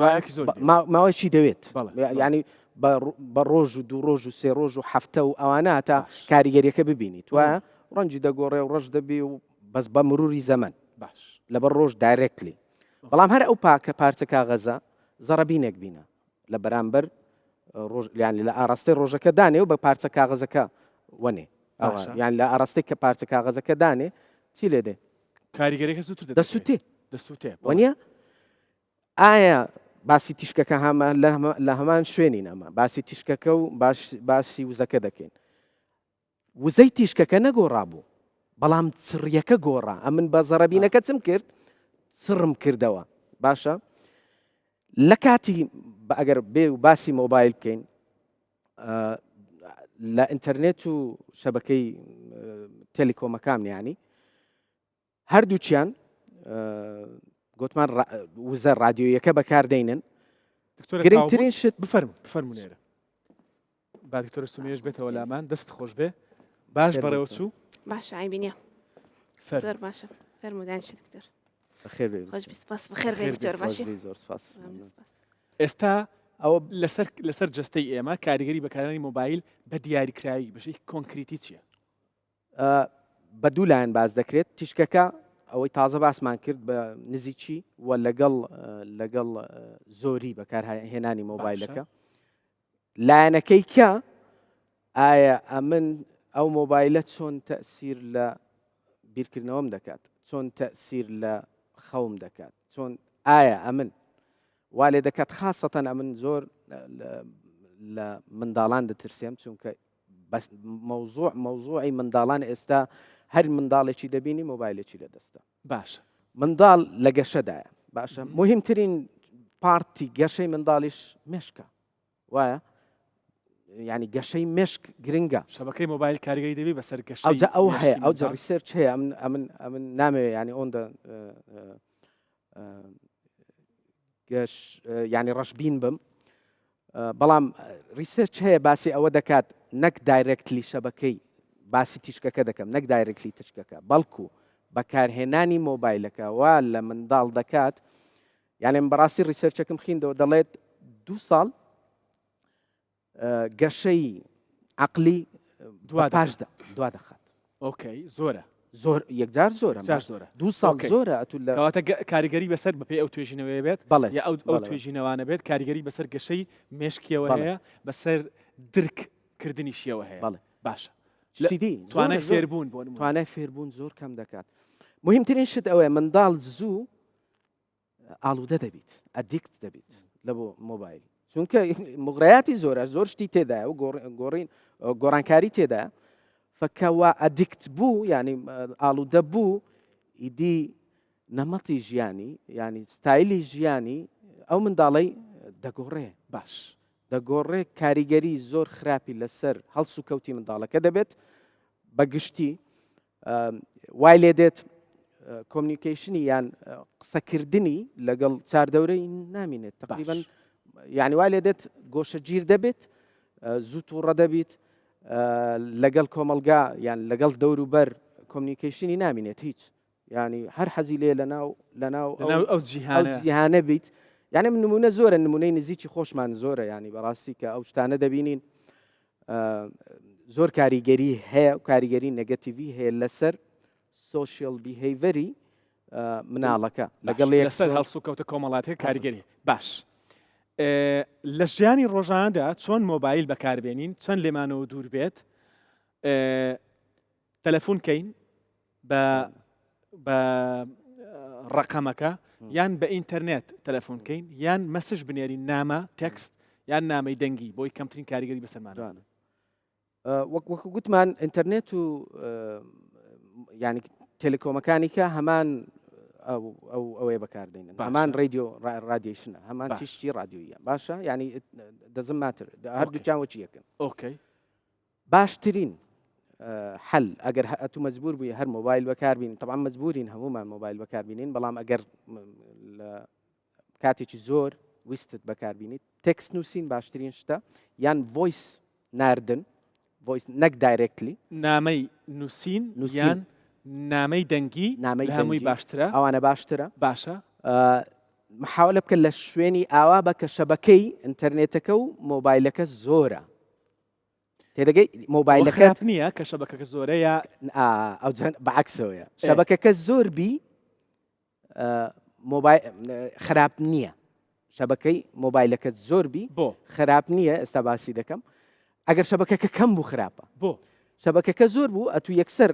ماوەکی دەوێت ینی بە ڕۆژ و دوو ڕۆژ و سێ ڕۆژ و هەفتە و ئەوانە هەتا کاریگەریەکە ببینیت وایە ڕەنجی دەگۆڕێ و ڕەش دەبی و بەس بە مروری زەمەن باش لەبەر ڕۆژ directly بەڵام هەر ئەو پاکە پارچە کاغەزە زەڕەبینێک بینە لە بەرامبەر ڕۆژ یان لە ئاراستەی ڕۆژەکە دانێ و بە پارچە کاغەزەکە وەنێ یان لە ئاراستەی کە پارچە کاغەزەکە دانێ چی لێ دێ کاریگەریەکە زووتر دەسووتێ دەسووتێ وەنیە ئایا باسی تیشکەکە هەمە لە هەمان شوێنین ئەمە باسی تیشکەکە و باسی وزەکە دەکەین وزەی تیشکەکە نەگۆڕابوو، بەڵام چڕییەکە گۆڕا. ئەمن بە زەڕەبینەکە چم کرد؟ چڕم کردەوە. باشە لە کاتی ئەگەر بێ و باسی مۆبایل بکەین لە ئینتەرنێت و شەبەکەی تەلیکۆمەکان ینی هەردووکیان گوتمان وزە رادیۆیەکە بەکاردەینن گرنگترین شت بفەرم بفەرمونێرە با دکتۆرە سومەیەش بێتەوە لامان دەست خۆش بێ باش بەڕێوە چوو باشە عیبی نییە زۆر باشە فەرمودان شت دکتۆر بەخێر بێ خۆش بی سپاس بەخێر بێ دکتۆر باشی زۆر سپاس ئێستا ئەوە لەسەر لەسەر جستەی ئێمە کاریگەری بەکارانی مۆبایل بە دیاریکراوی بەشی کۆنکریتی چییە؟ بە دوو لایەن باس دەکرێت تیشکەکە ئەوەی تازە باسمان کرد بە نزیکی و لەگەڵ لەگەڵ زۆری بەکارهێنانی مۆبایلەکە لایەنەکەی کە ئایا ئەمن ئەو مۆبایلە چۆن تەسیر لە بیرکردنەوەم دەکات چۆن تەسیر لە خەوم دەکات چۆن ئایا ئەمن وا لێ دەکات خاستەن ئەمن زۆر لە منداڵان دەترسێم چونکە بەس مەوزوع مەوزوعی منداڵان ئێستا هەر منداڵێکی دەبینی مۆبایلێکی لە دەستە باشە منداڵ لە گەشەدایە باشە مهمترین پارتی گەشەی منداڵیش مێشکە وایە ینی گەشەی مێشک گرنگە شەبەکەی مۆبایل کاریگەری دەبی بەسەر گەشەی ئەوجا ئەو هەیە ئەو جا research هەیە ئەمن ئەمن ئەمن نامەوێ ینی ئۆندە گەش ینی ڕەشبین بم بەڵام research هەیە باسی ئەوە دەکات. نەک directly شەبەکەی باسی تیشکەکە دەکەم نەک directly تیشکەکە بەڵکو بەکارهێنانی مۆبایلەکە وا لە منداڵ دەکات یانێ من بەڕاستی research ەکەم خیندەوە دەڵێت دوو ساڵ گەشەی عقلی دوا پاشدا دوا دەخات. okay زۆرە. زۆر یەکجار زۆرە جار زۆرە دوو ساڵ زۆرە ئەتو لە کەواتە کاریگەری بەسەر بەپێی ئەو توێژینەوەیە بێت بەڵێ یا ئەو ئەو توێژینەوانە بێت کاریگەری بەسەر گەشەی مێشکیەوە هەیە بەسەر درک کردنیشیەوە هەیە بەڵێ باشە شتیدی توانای فێربوون بۆ توانای فێربوون زۆر کەم دەکات مهمترین شت ئەوەیە منداڵ زوو ئاڵودە دەبیت addict دەبیت لە بۆ مۆبایل چونکە مغرەیاتی زۆرە زۆر شتی تێدایە و گۆڕین گۆڕانکاری تێدایە فکەوا addict بوو ینی ئاڵودە بوو ئیدی نەمەتی ژیانی ینی ستایلی ژیانی ئەو منداڵی دەگۆڕێ باش دەگۆڕێ کاریگەری زۆر خراپی لەسەر هەڵس و کەوتی منداڵەکە دەبێت بە گشتی وای لێ دێت communication ی یان قسەکردنی لەگەڵ چاردەورەی نامینێت تقریبن یعنی وای لێ دێت گۆشەگیر دەبێت زوو تووڕە دەبیت لەگەڵ کۆمەلگا یان لەگەڵ دەوروبەر communication ی نامینێت هیچ ینی هەر حەزی لێ لەناو لەناو ئەو جیهانە بیت یعنی من نمونە زۆرە نمونەی نزیکی خۆشمان زۆرە ینی بەڕاستی کە ئەو شتانە دەبینین زۆر کاریگەری هەیە و کاریگەری negative ی هەیە لەسەر social behavior ی مناڵەکە لەگەڵ لەسەر هەڵسوکەوتە کۆمەڵاتەکە کاریگەری باش لە ژیانی ڕۆژانەدا چۆن مۆبایل بەکاربێنین چەند لێمانەوە دوور بێت تەلەفۆن کەین بە بە ڕقەمەکە یان بە ئینتەرنێت تەلەفۆن کەین یان message بنێرین نامە text یان نامەی دەنگی بۆی کەمترین کاریگەری بەسەرمان وەک وەکو گوتمان ئینتەرنێت و ینی telecom ەکانی کە هەمان ئەو ئەوەیە بەکاردێنن هەمان radio radiation ە هەمان تیشکی ڕادیۆیە باشە ینی doesn't matter هەردووکیان وەکی یەکن okay باشترین حل ئەگەر ئەتو مەجبور بووی هەر مۆبایل بەکاربین طبعا مەجبورین هەمومان مۆبایل بەکاربینین بەڵام ئەگەر لە کاتێکی زۆر ویستت بەکاربینیت text نووسین باشترین شتە یان voice ناردن voice نەک directly نامەی نووسین یان نامەی دەنگی نامەی هەمووی باشترە ئەوانە باشترە باشە محاولە بکە لە شوێنی ئاوا بە کە شەبەکەی ئینتەرنێتەکە و مۆبایلەکە زۆرە تێدەگەی مۆبایلەکەت نییە کە شەبەکەکە زۆرە یا ئەو بەعکسەوەیە شەبەکەکە زۆر بی مۆبایل خراپ نییە شەبەکەی مۆبایلەکەت زۆر بی بۆ خراپ نییە ئێستا باسی دەکەم ئەگەر شەبەکەکە کەم بوو خراپە بۆ شەبەکەکە زۆر بوو ئەتو یەکسەر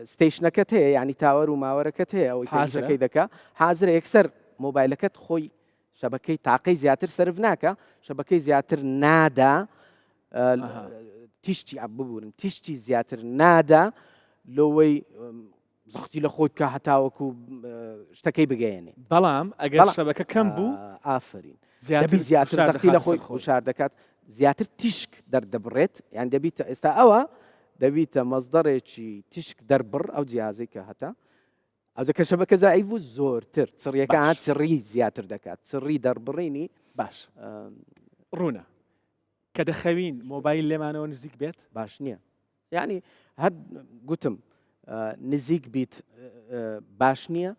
station ەکەت هەیە ینی tower و ماوەرەکەت هەیە ئەوەی حازرەکەی دەکا حازرە یەکسەر مۆبایلەکەت خۆی شەبەکەی تاقەی زیاتر سەرف ناکە شەبەکەی زیاتر نادا تیشتی ببورن تیشتی زیاتر نادا لەوەی زەختی لە خۆی بکە هەتاوەکو شتەکەی بگەیەنێ بەڵام ئەگەر شەبەکە کەم بوو ئافرین دەبی زیاتر زەختی لە خۆی گوشار دەکات زیاتر تیشک دەردەبڕێت یان دەبیتە ئێستا ئەوە دەبیتە مەزدەرێکی تیشک دەربڕ ئەو جیازەی کە هەتا ئەوجا کە شەبەکە زائیف بوو زۆرتر چڕیەکە چڕی زیاتر دەکات چڕی دەربڕینی باش ڕوونە کە دەخەوین مۆبایل لێمانەوە نزیک بێت باش نییە یعنی هەر گوتم نزیک بیت باش نییە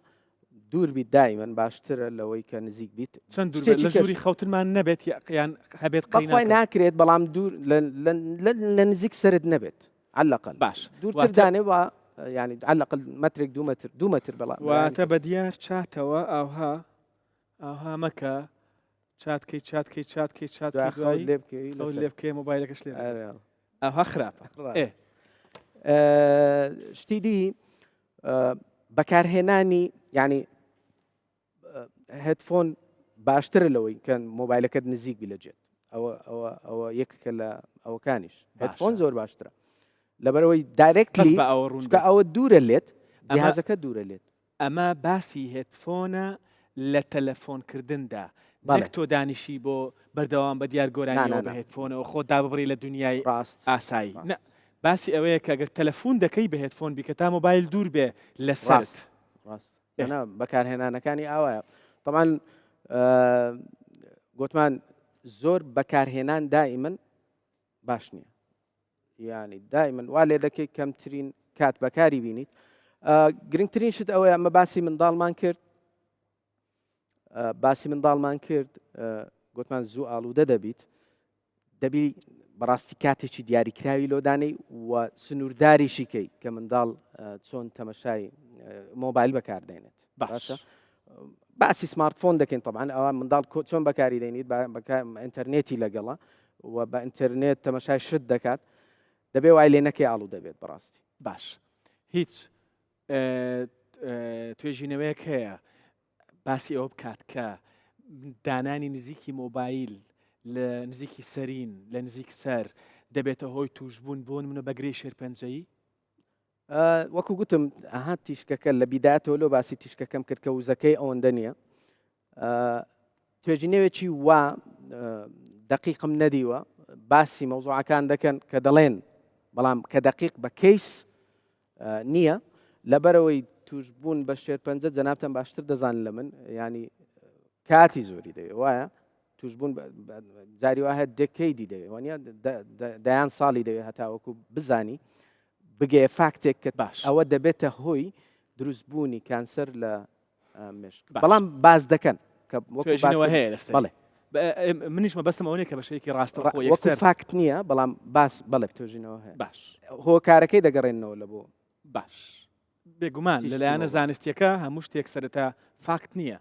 دوور بیت دایمەن باشترە لەوەی کە نزیک بیت چەند دوور لە ژووری خەوتنمان نەبێت یان هەبێت قەی ناکرێت بەڵام دوور لە نزیک سرت نەبێت عەلەقەل باش دوورتر دانێ با یعنی عەلەقەل مەترێک دو مەتر دو مەتر بەڵام واتە بە دیار چاتەوە ئاوها ئاوها مەکە چات کەی چات کەی چات کەی چات کەی دوایی لێ بکەی خەوت لێ بکەی مۆبایلەکەش لێ ئاوها خراپە ئێ شتی دی بەکارهێنانی یعنی headphone باشترە لەوەی کە مۆبایلەکەت نزیک بی لە جێت ئەوە ئەوە ئەوە یەکێکە لە ئەوەکانیش headphone زۆر باشترە لەبەرەوەی directly بە ئەوە ڕوون چونکە ئەوە دوورە لێت جیهازەکە دوورە لێت. ئەمە باسی headphone ە لە تەلەفۆنکردندا نەک تۆ دانیشی بۆ بەردەوام بە دیار گۆرانیەوە بە headphone ەوە خۆت داببڕی لە دونیای ئاسایی نا باسی ئەوەیە کە گەر تەلەفون دەکەی بە headphone بیکە تا مۆبایل دوور بێ لە سەرت. ڕاست نا بەکارهێنانەکانی ئاوایە تەمان گوتمان زۆر بەکارهێنان دائیمەن باش نییە. یانی دائما وا لێ دەکەی کەمترین کات بەکاری بینیت گرنگترین شت ئەوەیە ئەمە باسی منداڵمان کرد باسی منداڵمان کرد گوتمان زوو ئاڵوودە دەبیت دەبی بەڕاستی کاتێکی دیاریکراوی لۆدانەی و سنوورداریشی کەی کە منداڵ چۆن تەمەشای مۆبایل بەکاردێنێت باشە باسی smartphone دەکەین طبعا ئەوە منداڵ چۆن بەکاری دێنیت ئینتەرنێتی لەگەڵە و بە ئینتەرنێت تەمەشای شت دەکات دەبێ وای لێ نەکەی ئاڵو دەبێت بەڕاستی باش هیچ توێژینەوەیەک هەیە باسی ئەوە بکات کە دانانی نزیکی مۆبایل لە نزیکی سەرین لە نزیک سەر دەبێتە هۆی توشبوون بۆ نمونە بەگرێی شێرپەنجەیی؟ وەکو گوتم ئەها تیشکەکە لە بیداتەوە لۆ باسی تیشکەکەم کرد کە وزەکەی ئەوەندە نییە توێژینەوێکی وا دقیقم نەدیوە باسی مەوزوعەکان دەکەن کە دەڵێن بەڵام کە دقیق بە کەیس نییە لەبەرەوەی توشببوون بە شێرپەنجە جەنابتان باشتر دەزان لە من ینی کاتی زۆری دەوێ وایە توشببوون جاری وایە decade ی دەوێ وانە دەیان ساڵی دەوێت هەتاوەکو بزانی بگەیە فاکتێک کە باش ئەوە دەبێتە هۆی دروستبوونی کانسەر لە مێشک بەڵام باس دەکەن کە وەکو هەیە لەسەر بەڵێ منیش مەبەستم ئەوە نییە کە بە شێوەیەکی ڕاستەوخۆ یەکسەر فاکت نییە بەڵام باس بەڵێ توێژینەوە هەیە باش هۆکارەکەی دەگەڕێنەوە لە بۆ باش بێگومان لەلایەنە زانستیەکە هەموو شتێک سەرەتا فاکت نییە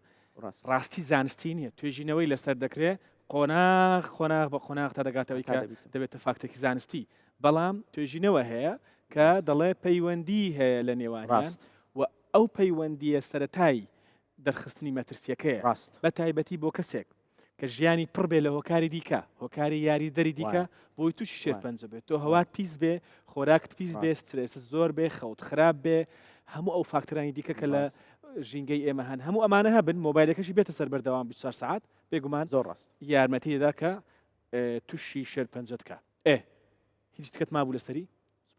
ڕاستی زانستی نییە توێژینەوەی لەسەر دەکرێ قۆناغ قۆناغ بە قۆناغ تا دەگاتەوەی کە دەبێتە فاکتێکی زانستی بەڵام توێژینەوە هەیە کە دەڵێ پەیوەندی هەیە لە نێوانیان و ئەو پەیوەندییە سەرەتای دەرخستنی مەترسییەکەیە، ڕاست. بە تایبەتی بۆ کەسێک کە ژیانی پڕ بێ لە هۆکاری دیکە، هۆکاری یاریدەری دیکە وایە. بۆی تووشی وایە. شێرپەنجە بێت. تۆ وایە. هەوات پیس بێ، خۆراکت پیس بێ، ڕاست. سترێست زۆر بێ، خەوت خراپ بێ، هەموو ئەو فاکتەرانی دیکە کە لە ڕاست. ژینگەی ئێمە هەن، هەموو ئەمانە هەبن، مۆبایلەکەشی بێتە سەر بەردەوام 24 سەعات، بێگومان زۆر ڕاست. یارمەتی دەدا کە تووشی شێرپەنجەت کا. ئێ هیچ تکەت مابوو لەسەری؟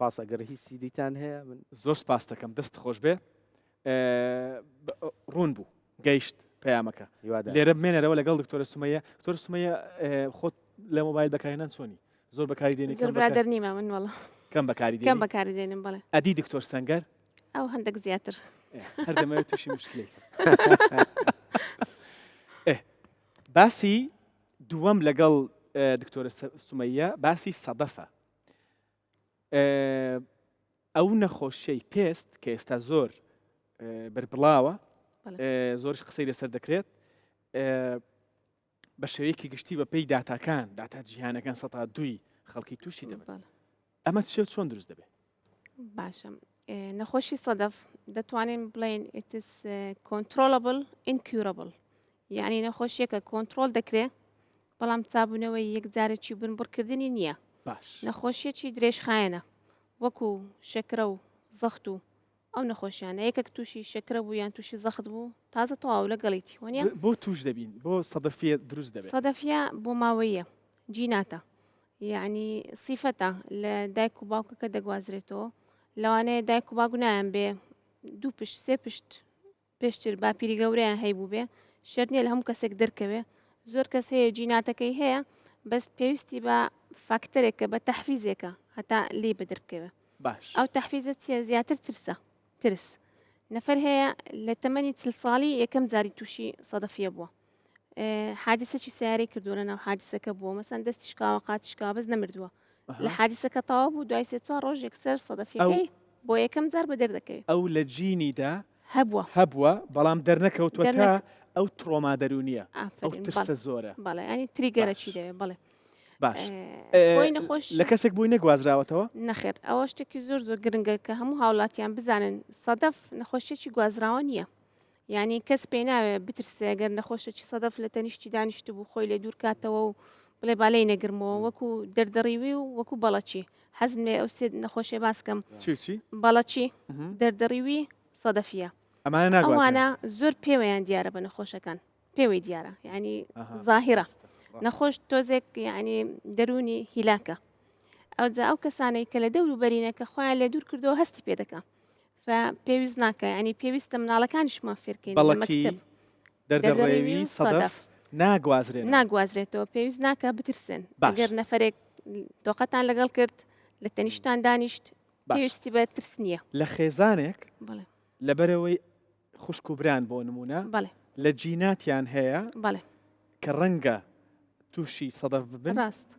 سپاس ئەگەر هیچ سیدیتان هەیە من زۆر سپاست دەکەم دەست خۆش بێ ڕوون بوو گەیشت پەیامەکە لێرە بمێنەرەوە لەگەڵ دکتۆرە سمەیە دکتۆر سمەیە خۆت لە مۆبایل بەکارهێنان چۆنی زۆر بەکاری دێنی زۆر برادەر نیمە من وەڵا کەم بەکاری کەم بەکاری دێنم بەڵێ ئەدی دکتۆر سەنگەر ئەو هەندێک زیاتر هەر دەمەوێت تووشی مشکلێک باسی دووەم لەگەڵ دکتۆرە سمەیە باسی سەدەفە ئەو نەخۆشیەی پێست کە ئێستا زۆر بەربڵاوە زۆرش قسەی لەسەر دەکرێت بە شێوەیەکی گشتی بە پێی داتاکان داتا جیهانەکان سە دووی خەڵکی تووشی دەبن ئەمە چێ چۆن دروست دەبێت باشە نەخۆشی سەدەف دەتوانین بڵێن it's controllable incurable یعنی نەخۆشیەکە کۆنتترۆل دەکرێ بەڵام چابوونەوەی یەکجارەکی بنبڕکردنی نییە. باش. نەخۆشیەکی درێژخایەنە وەکو شەکرە و زەخت و ئەو نەخۆشیانە یەکەک تووشی شەکرە بوو یان تووشی زەخت بوو تازە تەواو لەگەڵیتی وەنیە؟ بۆ تووش دەبین؟ بۆ سەدەفیە دروست دەبێت؟ سەدەفیە بۆماوەییە جیناتە یەعنی سیفەتە لە دایک و باوکەکە دەگوازرێتەوە لەوانەیە دایک و باوک نایان بێ دوو پشت سێ پشت پێشتر باپیری گەورەیان هەیبووبێ شەرت نییە لە هەموو کەسێک دەرکەوێ زۆر کەس هەیە جیناتەکەی هەیە بەس پێویستی بە فاکتەرێکە بە تەحفیزێکە هەتا لێی بەدەر بکەوێ باش ئەو تەحفیزە چییە زیاتر ترسە ترس نەفەر هەیە لە تەمەنی چل ساڵی یەکەم جاری تووشی سەدەفیە بووە حادیسەکی سیارەی کردووە لە ناو حادیسەکە بووە مەسەن دەستی شکاوە قاچی شکاوە بەس نەمردووە لە حادیسەکە تەواو بوو دوای سێ چوار ڕۆژ یەکسەر سەدەفیەکەی بۆ یەکەم جار بە دەردەکەوێت ئەو لە جینیدا هەبووە هەبووە بەڵام دەرنەکەوتووە تا ئەو ترۆما دەروونیە ئەو ترسە زۆرە بەڵێ ینی trigger ەکی دەوێت بەڵێ باش خۆی نەخۆش لە کەسێک بووی نەگوازراوەتەوە نەخێر ئەوە شتێکی زۆر زۆر گرنگە کە هەموو هاوڵاتیان بزانن سەدەف نەخۆشیەکی گوازراوە نییە یانی کەس پێی ناوێ بترسێ گەر نەخۆشێکی سەدەف لە تەنیشتی دانیشتبوو خۆی لێ دوور کاتەوە و بڵێ با لێی نەگرمەوە وەکو دەردەڕیوی و وەکو بەڵەچی حەزم لێ ئەو سێ نەخۆشیە باس کەم چی و چی؟ بەڵەچی دەردەڕیوی سەدەفیە ئەمانە ناگوازرێن ئەوانە زۆر پێوەیان دیارە بە نەخۆشەکان پێوەی دیارە یعنی زاهیرە نەخۆش تۆزێک یعنی دەروونی هیلاکە ئەوجا ئەو کەسانەی کە لە دەور و بەرینە کە خۆیان لێ دوور کردەوە هەستی پێ دەکا فە پێویست ناکە یعنی پێویستە مناڵەکانیشمان فێرکەین لە بەڵکی مەکتەب دەردەڕێوی سەدەف ناگوازرێنەوە ناگوازرێتەوە پێویست ناکە بترسن باش. ئەگەر نەفرێک تۆقەتان لەگەڵ کرد. لە تەنیشتان دانیشت پێویستی بە ترس نییە. لە خێزانێک لەبەرئەوەی خوشک و بران بۆ نموونە لە جیناتیان هەیە کە ڕەنگە تووشی سەدەف ببن ڕاست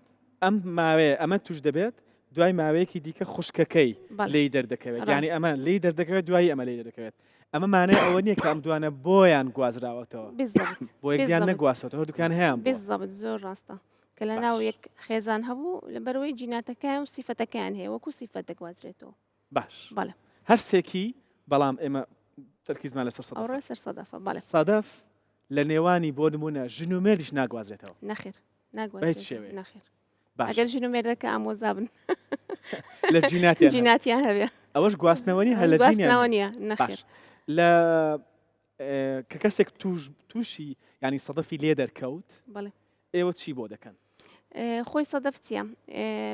ئەم ماوەیە ئەمە توش دەبێت دوای ماوەیەکی دیکە خوشکەکەی لی دەردەکەوێت ینی ئەمە لی دەردەکەوێت دوایی ئەمە لی دەردەکەوێت ئەمە مانای ئەوە نییە کە ئەم دوانە بۆیان گوازراوەتەوە بۆ یەکیان نەگواستەوە هەردووکیان هەیان بالضبط زۆر ڕاستە کە لە ناو یەک خێزان هەبوو لەبەرەوەی جیناتەکەیان و سیفەتەکەیان هەیە وەکو سیفەت دەگوازرێتەوە باش بەڵێ هەرسێکی بەڵام ئێمە تەرکیزمان لەسەر سەدەفە. ئەوڕۆ سەر سەدەفە بەڵێ. سەدەف لە نێوانی بۆ نمونە ژن و مێردیش ناگوازرێتەوە. نەخێر ناگوازرێتەوە. بە هیچ شێوەیەک. نەخێر. باش. ئەگەر ژن و مێردەکە ئامۆزا بن. لە جیناتیان. جیناتیان هەبێ. ئەوەش گواستنەوە نییە هەر لە جینیان. گواستنەوە نییە نەخێر. باش. لە کە کەسێک توش تووشی ینی سەدەفی لێ دەرکەوت بەڵێ. ئێوە چی بۆ دەکەن؟ خۆی سەدەف چییە؟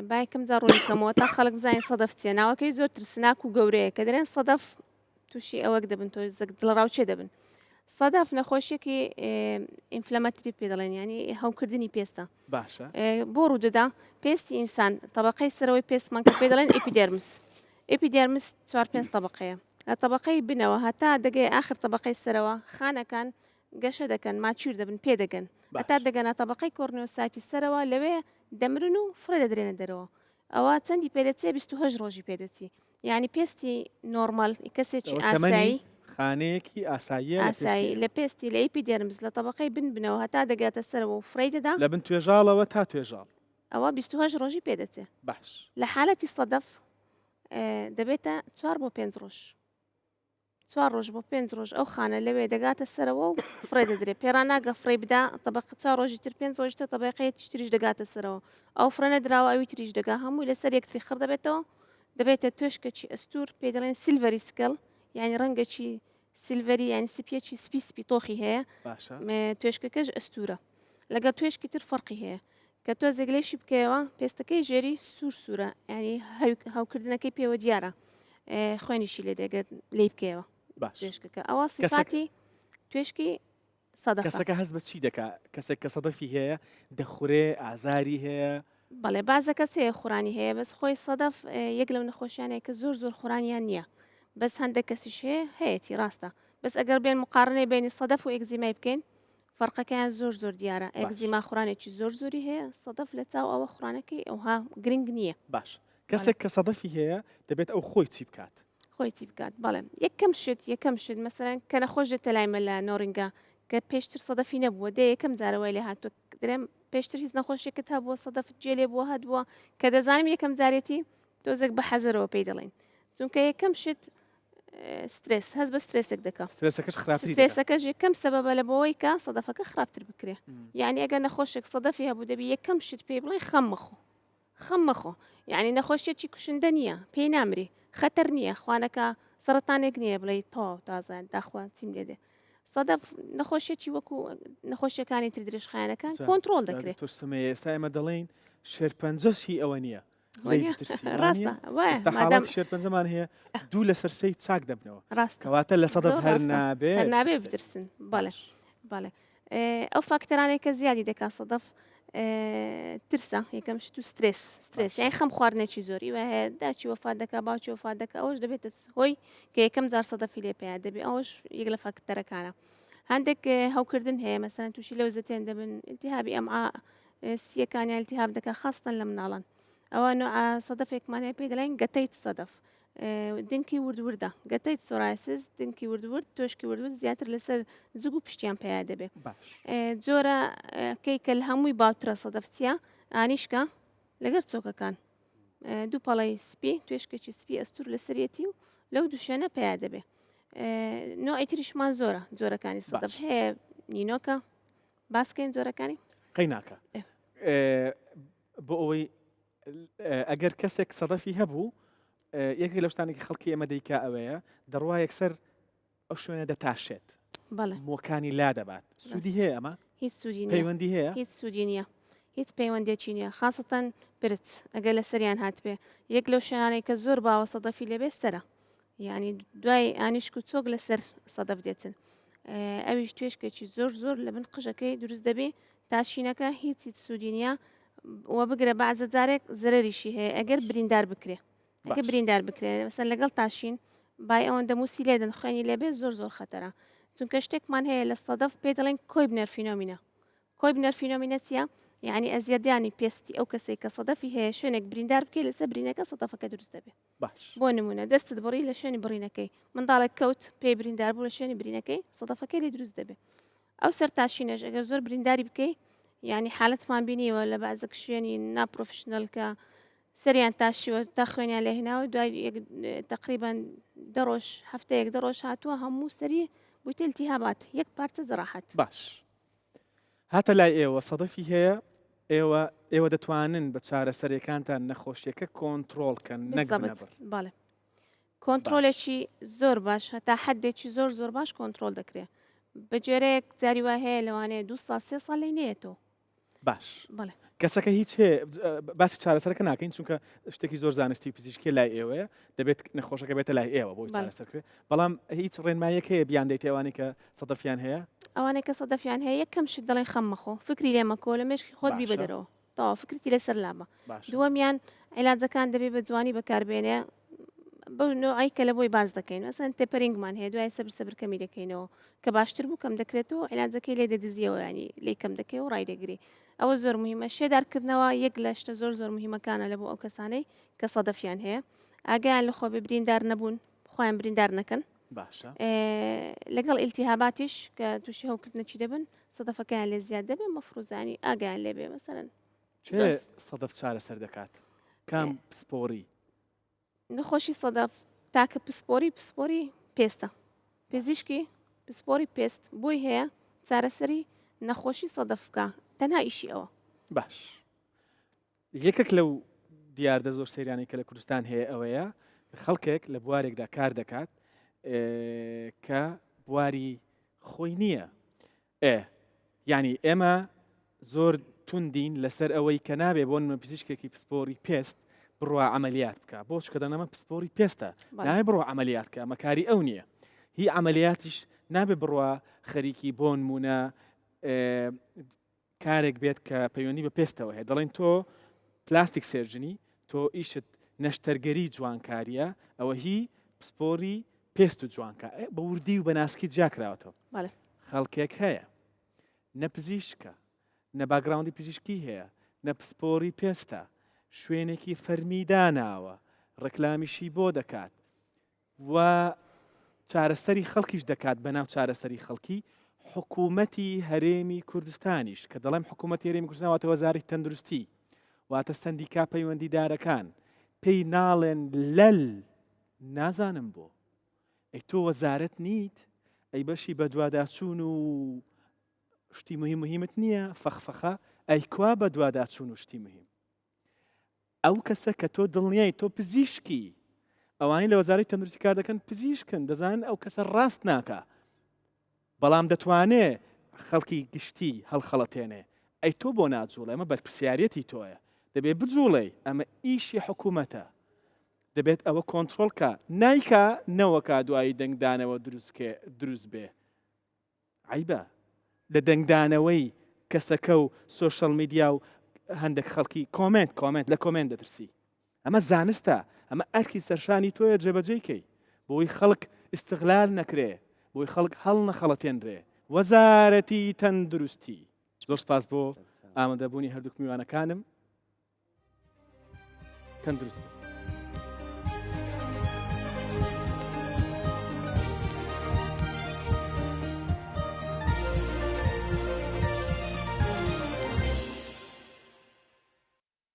با یەکەم جار ڕوونی بکەمەوە تا خەڵک بزانێت سەدەف چییە ناوەکەی زۆر ترسناک و گەورەیە کە دەرێن سەدەف تووشی ئەوەک دەبن تۆ زەک دڵەڕاوچێ دەبن سەدەف نەخۆشیەکی inflammatory پێ دەڵێن ینی هەوکردنی پێستە باشە بۆ ڕوودەدا پێستی ئینسان طبقەی سەرەوەی پێستمان کە پێ دەڵێن epidermis epidermis چوار پێنج طبقەیە لە طبقەی بنەوە هەتا دەگەی ئاخر طبقەی سەرەوە خانەکان گەشە دەکەن mature دەبن پێدەگەن هەتا دەگەنە تەبقەی corneocyte ی سەرەوە لەوێ دەمرن و فڕێ دەدرێنە دەرەوە ئەوە چەندی پێدەچێ 28 ڕۆژی پێدەچی یعنی پێستی normal کەسێکی ئاسایی خانەیەکی ئاساییە ئاسایی لە پێستی لە epidermis لە تەبقەی بن بنەوە هەتا دەگاتە سەرەوە و فڕێی دەدا لە بن توێژاڵەوە تا توێژاڵ ئەوە 28 ڕۆژی پێدەچێ باش لە حالەتی سەدەف دەبێتە چوار بۆ پێنج ڕۆژ چوار ڕۆژ بۆ پێنج ڕۆژ ئەو خانە لەوێ دەگاتە سەرەوە و فڕێ دەدرێ پێرا ناگە فڕێ بدا تەبق چوار ڕۆژی تر پێنج ڕۆژی تر تەبقەیەکی تریش دەگاتە سەرەوە ئەو فڕێ نەدراوە ئەوی تریش دەگا هەمووی لەسەر یەکتری خڕ دەبێتەوە دەبێتە توێشکەکی ئەستور پێی دەڵێن silvery scale یعنی ڕەنگەکی silvery یعنی سپیەکی سپی سپی تۆخی هەیە باشە توێشکەکەش ئەستورە لەگەڵ توێشکی تر فەرقی هەیە کە تۆزێک لێشی بکەیەوە پێستەکەی ژێری سوور سوورە ینی هەوکردنەکەی پێوە دیارە خوێنیشی لێ دەگەر لی بکەیەوە توێشکەکە ئەوە سیفاتی توێشکی سەدەفە کەسەکە هەست بە چی دەکا کەسێک کە سەدەفی هەیە دەخورێ ئازاری هەیە بەڵێ بازە کەس هەیە خورانی هەیە بەس خۆی سەدەف یەک لەو نەخۆشیانەیە کە زۆر زۆر خورانیان نییە بەس هەندێک کەسیش هەیە هەیەتی ڕاستە بەس ئەگەر بێن مقارنەی بینی سەدەف و ئێگزیمای بکەین فەرقەکەیان زۆر زۆر دیارە ئێگزیما خورانێکی زۆر زۆری هەیە سەدەف لە چاو ئەوە خورانەکەی ئەوها گرنگ نییە. باش کەسێک کە سەدەفی هەیە دەبێت ئەو خۆی چی بکات؟ خۆی چی بکات بەڵێ یەکەم شت یەکەم شت مەسەلەن کە نەخۆش دێتە لای من لە نۆرینگە کە پێشتر سەدەفی نەبووە دێ یەکەم جارە وای لێ هاتووە درێم پێشتر هیچ نەخۆشیێکت هەبووە سەدەفت جێ لێ بووە هەبووە کە دەزانم یەکەم جارێتی تۆزێک بە حەزەرەوە پێی دەڵێن چونکە یەکەم شت سترێس هەست بە سترێسێک دەکا سترێسەکەش خراپتری دەکات. سترێسەکەش یەکەم سەبەبە لە بۆوەی کە سەدەفەکە خراپتر بکرێ یعنی ئەگەر نەخۆشێک سەدەفی هەبوو دەبی یەکەم شت پێی بڵێ خەم مەخۆ خەم مەخۆ یعنی نەخۆشیەکی کوشندە نییە پێی نامری خەتەر نییە خوانەکە سەرەتانێک نییە بڵێ تەواو تازە داخوا چیم لێ دێ سەدەف نەخۆشیەکی وەکو نەخۆشیەکانی تر درێژخایەنەکان کۆنترۆڵ دەکرێت دکتۆر سمەیە ئێستا ئێمە دەڵێین شێرپەنجەش هی ئەوە نییە شێرپەنجەمان هەیە دوو لەسەر سەی چاک دەبنەوە ڕاستەواتە لە سەد هەر نابێ نابێ بترسن بەڵێ بەڵێ ئەو فاکتەرانێک کە زیادی دەکات سەدەف ترسە یەکەم شت و سترێس سترێس یان خەم خواردنێکی زۆری وە هەیە داچی وەفات دەکا باوکی وەفات دەکا ئەوش دەبێتە هۆی کە یەکەم جار سەدەفی لێ پیا دەبێ ئەوش یەک لە فاکتەرەکانە هەندێک هەوکردن هەیە مەسەن تووشی لەو زەتێن دەبن التهابی ئەمعا سیەکانیان التهاب دەکا خاستن لە مناڵان ئەوە نوعە سەدەفێکمان هەیە پێی دەڵێن guttate سەدەف دنکی ورد وردە guttate psoriasis دنکی ورد ورد تۆشکی ورد ورد زیاتر لەسەر زگ و پشتیان پیا دەبێ جۆرە کەی کە لە هەمووی باوترە سەدەف چییە ئانیشکە لەگەر چۆکەکان دوو پەڵەی سپی توێشکێکی سپی ئەستور لەسەرەتی و لەو دوو شوێنە پیا دەبێ نوعی تریشمان زۆرە جۆرەکانی سەدەف هەیە نینۆکە باسکەین جۆرەکانی قەیناکە بۆ ئەوەی ئەگەر کەسێک سەدەفی هەبوو یەکێک لە شتانێکی خەڵکی ئێمە دەیکا ئەوەیە دەڕوا یەکسەر ئەو شوێنە دەتاشێت مۆکانی لا دەبات سوودی هەیە ئەمە هیچ سوودی پەیوەندی هەیە هیچ سوودی نییە هیچ پەیوەندێکی نییە خاستەن پرچ ئەگەر لە سەریان هاتبێ یەک لەو شوێنانەی کە زۆر باوە سەدەفی لەبێ سرە یعنی دوای ئانیشک و چۆک لەسەر سەدەف دێتن ئەویش توێشکێکی زۆر زۆر لە بن قژەکەی دروست دەبێ تاشینەکە هیچ هیچ سوودی نییە. وە بگرە بەعزە جارێک زەرەریشی هەیە ئەگەر بریندار بکرێ ئەگە بریندار بکرێ مەسەن لەگەڵ تاشین بای ئەوەندە موسی لێدەن خوێنی لێبێ زۆر زۆر خەتەرە چونکە شتێکمان هەیە لە سەدەف پێ دەڵێن Koebner phenomena Koebner phenomena چییە؟ یعنی ئەزیەتدانی پێستی ئەو کەسێک کە سەدەفی هەیە شوێنێک بریندار بکەی لەسەر برینەکە سەدەفەکە دروست دەبێ باش بۆ نمونە دەستت بڕی لە شوێنی بڕینەکەی منداڵێک کەوت پێی بریندار بوو لە شوێنی برینەکەی سەدەفەکەی لێ دروست دەبێ ئەو سەرتاشینەش ئەگەر زۆر برینداری بکەی یعنی حالەتمان بینیوە لە بەعزێک شوێنی نا professional کە سەریان تاشیوە تا خوێنیان لێ هێناوە دوای تقریبا دە ڕۆژ هەفتەیەک دە ڕۆژ هاتووە هەموو سەری بوویتە التهابات یەک پارچە جەراحەت. باش هاتە لای ئێوە سەدەفی هەیە ئێوە ئێوە دەتوانن بە چارەسەرەکانتان نەخۆشیەکە کۆنترۆڵ کەن نەک بنەبڕ. بەڵێ کۆنترۆلێکی زۆر باش هەتا حدێکی زۆر زۆر باش کۆنترۆل دەکرێت بە جۆرەیەک جاری وا هەیە لەوانەیە دو ساڵ سێ ساڵ لی نێتەوە. باش بەڵێ. کەسەکە هیچ هەیە باسی چارەسەرەکە ناکەین چونکە شتێکی زۆر زانستی و پزیشکی لای ئێوەیە دەبێت نەخۆشەکە بێتە لای ئێوە بۆی چارەسەر کرێ بەڵام هیچ ڕێنمایەک هەیە بیان دەیت ئەوانەی کە سەدەفیان هەیە ئەوانەی کە سەدەفیان هەیە یەکەم شت دەڵێن خەم مەخۆ فکری لێ مەکۆ لە مێشکی خۆت بیبە دەرەوە تەواو فکرتی لەسەر لابە دووەمیان عیلاجەکان دەبێ بە جوانی بەکاربێنێ بەو نوعی کە لە بۆی باز دەکەین مەسەن tapering مان هەیە دوای سەبر سەبر کەمی دەکەینەوە کە باشتر بوو کەم دەکرێتەوە عیلاجەکەی لێ دەدزیەوە ینی لێ کەم دەکەی و ڕای دەگری ئەوە زۆر مهمە شێدارکردنەوە یەک لە شتە زۆر زۆر مهمەکانە لە بۆ ئەو کەسانەی کە سەدەفیان هەیە ئاگیان لە خۆ بێ بریندار نەبوون خۆیان بریندار نەکەن باشە لەگەڵ ئیلتیهاباتیش کە تووشی هەوکردنەچی دەبن سەدەفەکەیان لێ زیاد دەبێ مەفروزانی ئاگیان لێبێ مەسەرەن چێ سەدەف چارەسەر دەکات کام پسپۆری؟ نەخۆشی سەدەف تاکە پسپۆری پسپۆری پێستە پزیشکی پسپۆری پێست بۆی هەیە چارەسەری نەخۆشی سەدەف بکە تەنها ئیشی ئەوە. باش یەکێک لەو دیاردە زۆر سەیرانەی کە لە کوردستان هەیە ئەوەیە خەڵکێک لە بوارێکدا کار دەکات کە بواری خۆی نییە ئێ یانی ئێمە زۆر توندین لەسەر ئەوەی کە نابێ بۆ نمە پزیشکێکی پسپۆری پێست بڕوا عملیات بکە بۆ چکە دەنەمە پسپۆری پێستە نابێ بڕوا عملیات کە ئەمە کاری ئەو نییە هی عملیاتیش نابێ بڕوا خەریکی بۆ نمونە کارێک بێت کە پەیوەندی بە پێستەوە هەیە دەڵێن تۆ plastic surgeon ی تۆ ئیشت نەشتەرگەری جوانکاریە ئەوە هی پسپۆری پێست و جوانکە بە وردی و بە ناسکی جیاکراوەتەوە خەڵکێک هەیە نە پزیشکە نە background ی پزیشکی هەیە نە پسپۆری پێستە شوێنێکی فەرمی داناوە ڕێکلامیشی بۆ دەکات و چارەسەری خەڵکیش دەکات بەناو چارەسەری خەڵکی حکوومەتی هەرێمی کوردستانیش کە دەڵێم حکوومەتی هەرێمی کوردستان واتە وەزارەتی تەندروستی واتە سەندیکا پەیوەندیدارەکان پێی ناڵێن لەل نازانم بۆ ئەی تۆ وەزارەت نیت ئەی بەشی بەدواداچوون و شتی مهم مهمت نییە فەخفەخە ئەی کوا بەدواداچوون و شتی مهم ئەو کەسە کە تۆ دڵنیای تۆ پزیشکی ئەوانەی لە وەزارەتی تەندروستی کار دەکەن پزیشکن دەزانن ئەو کەسە ڕاست ناکا بەڵام دەتوانێ خەڵکی گشتی هەڵخەڵەتێنێ ئەی تۆ بۆ ناجوڵێ ئەمە بەرپرسیارەتی تۆیە دەبێ بجوڵێی ئەمە ئیشی حکوومەتە دەبێت ئەوە کۆنتترۆل کە نایکا نەوەکا دوایی دەنگدانەوە دروستکێ دروست بێ عەیبە لە دەنگدانەوەی کەسەکە و social media و هەندێک خەڵکی comment comment لە comment دەترسی ئەمە زانستە ئەمە ئەرکی سەرشانی تۆیە جێبەجێی کەی بۆی خەڵک ئیستغلال نەکرێ بۆی خەڵک هەڵ نەخەڵەتێنرێ وەزارەتی تەندروستی زۆر سپاس بۆ ئامادەبوونی هەردووک میوانەکانم تەندروست بن.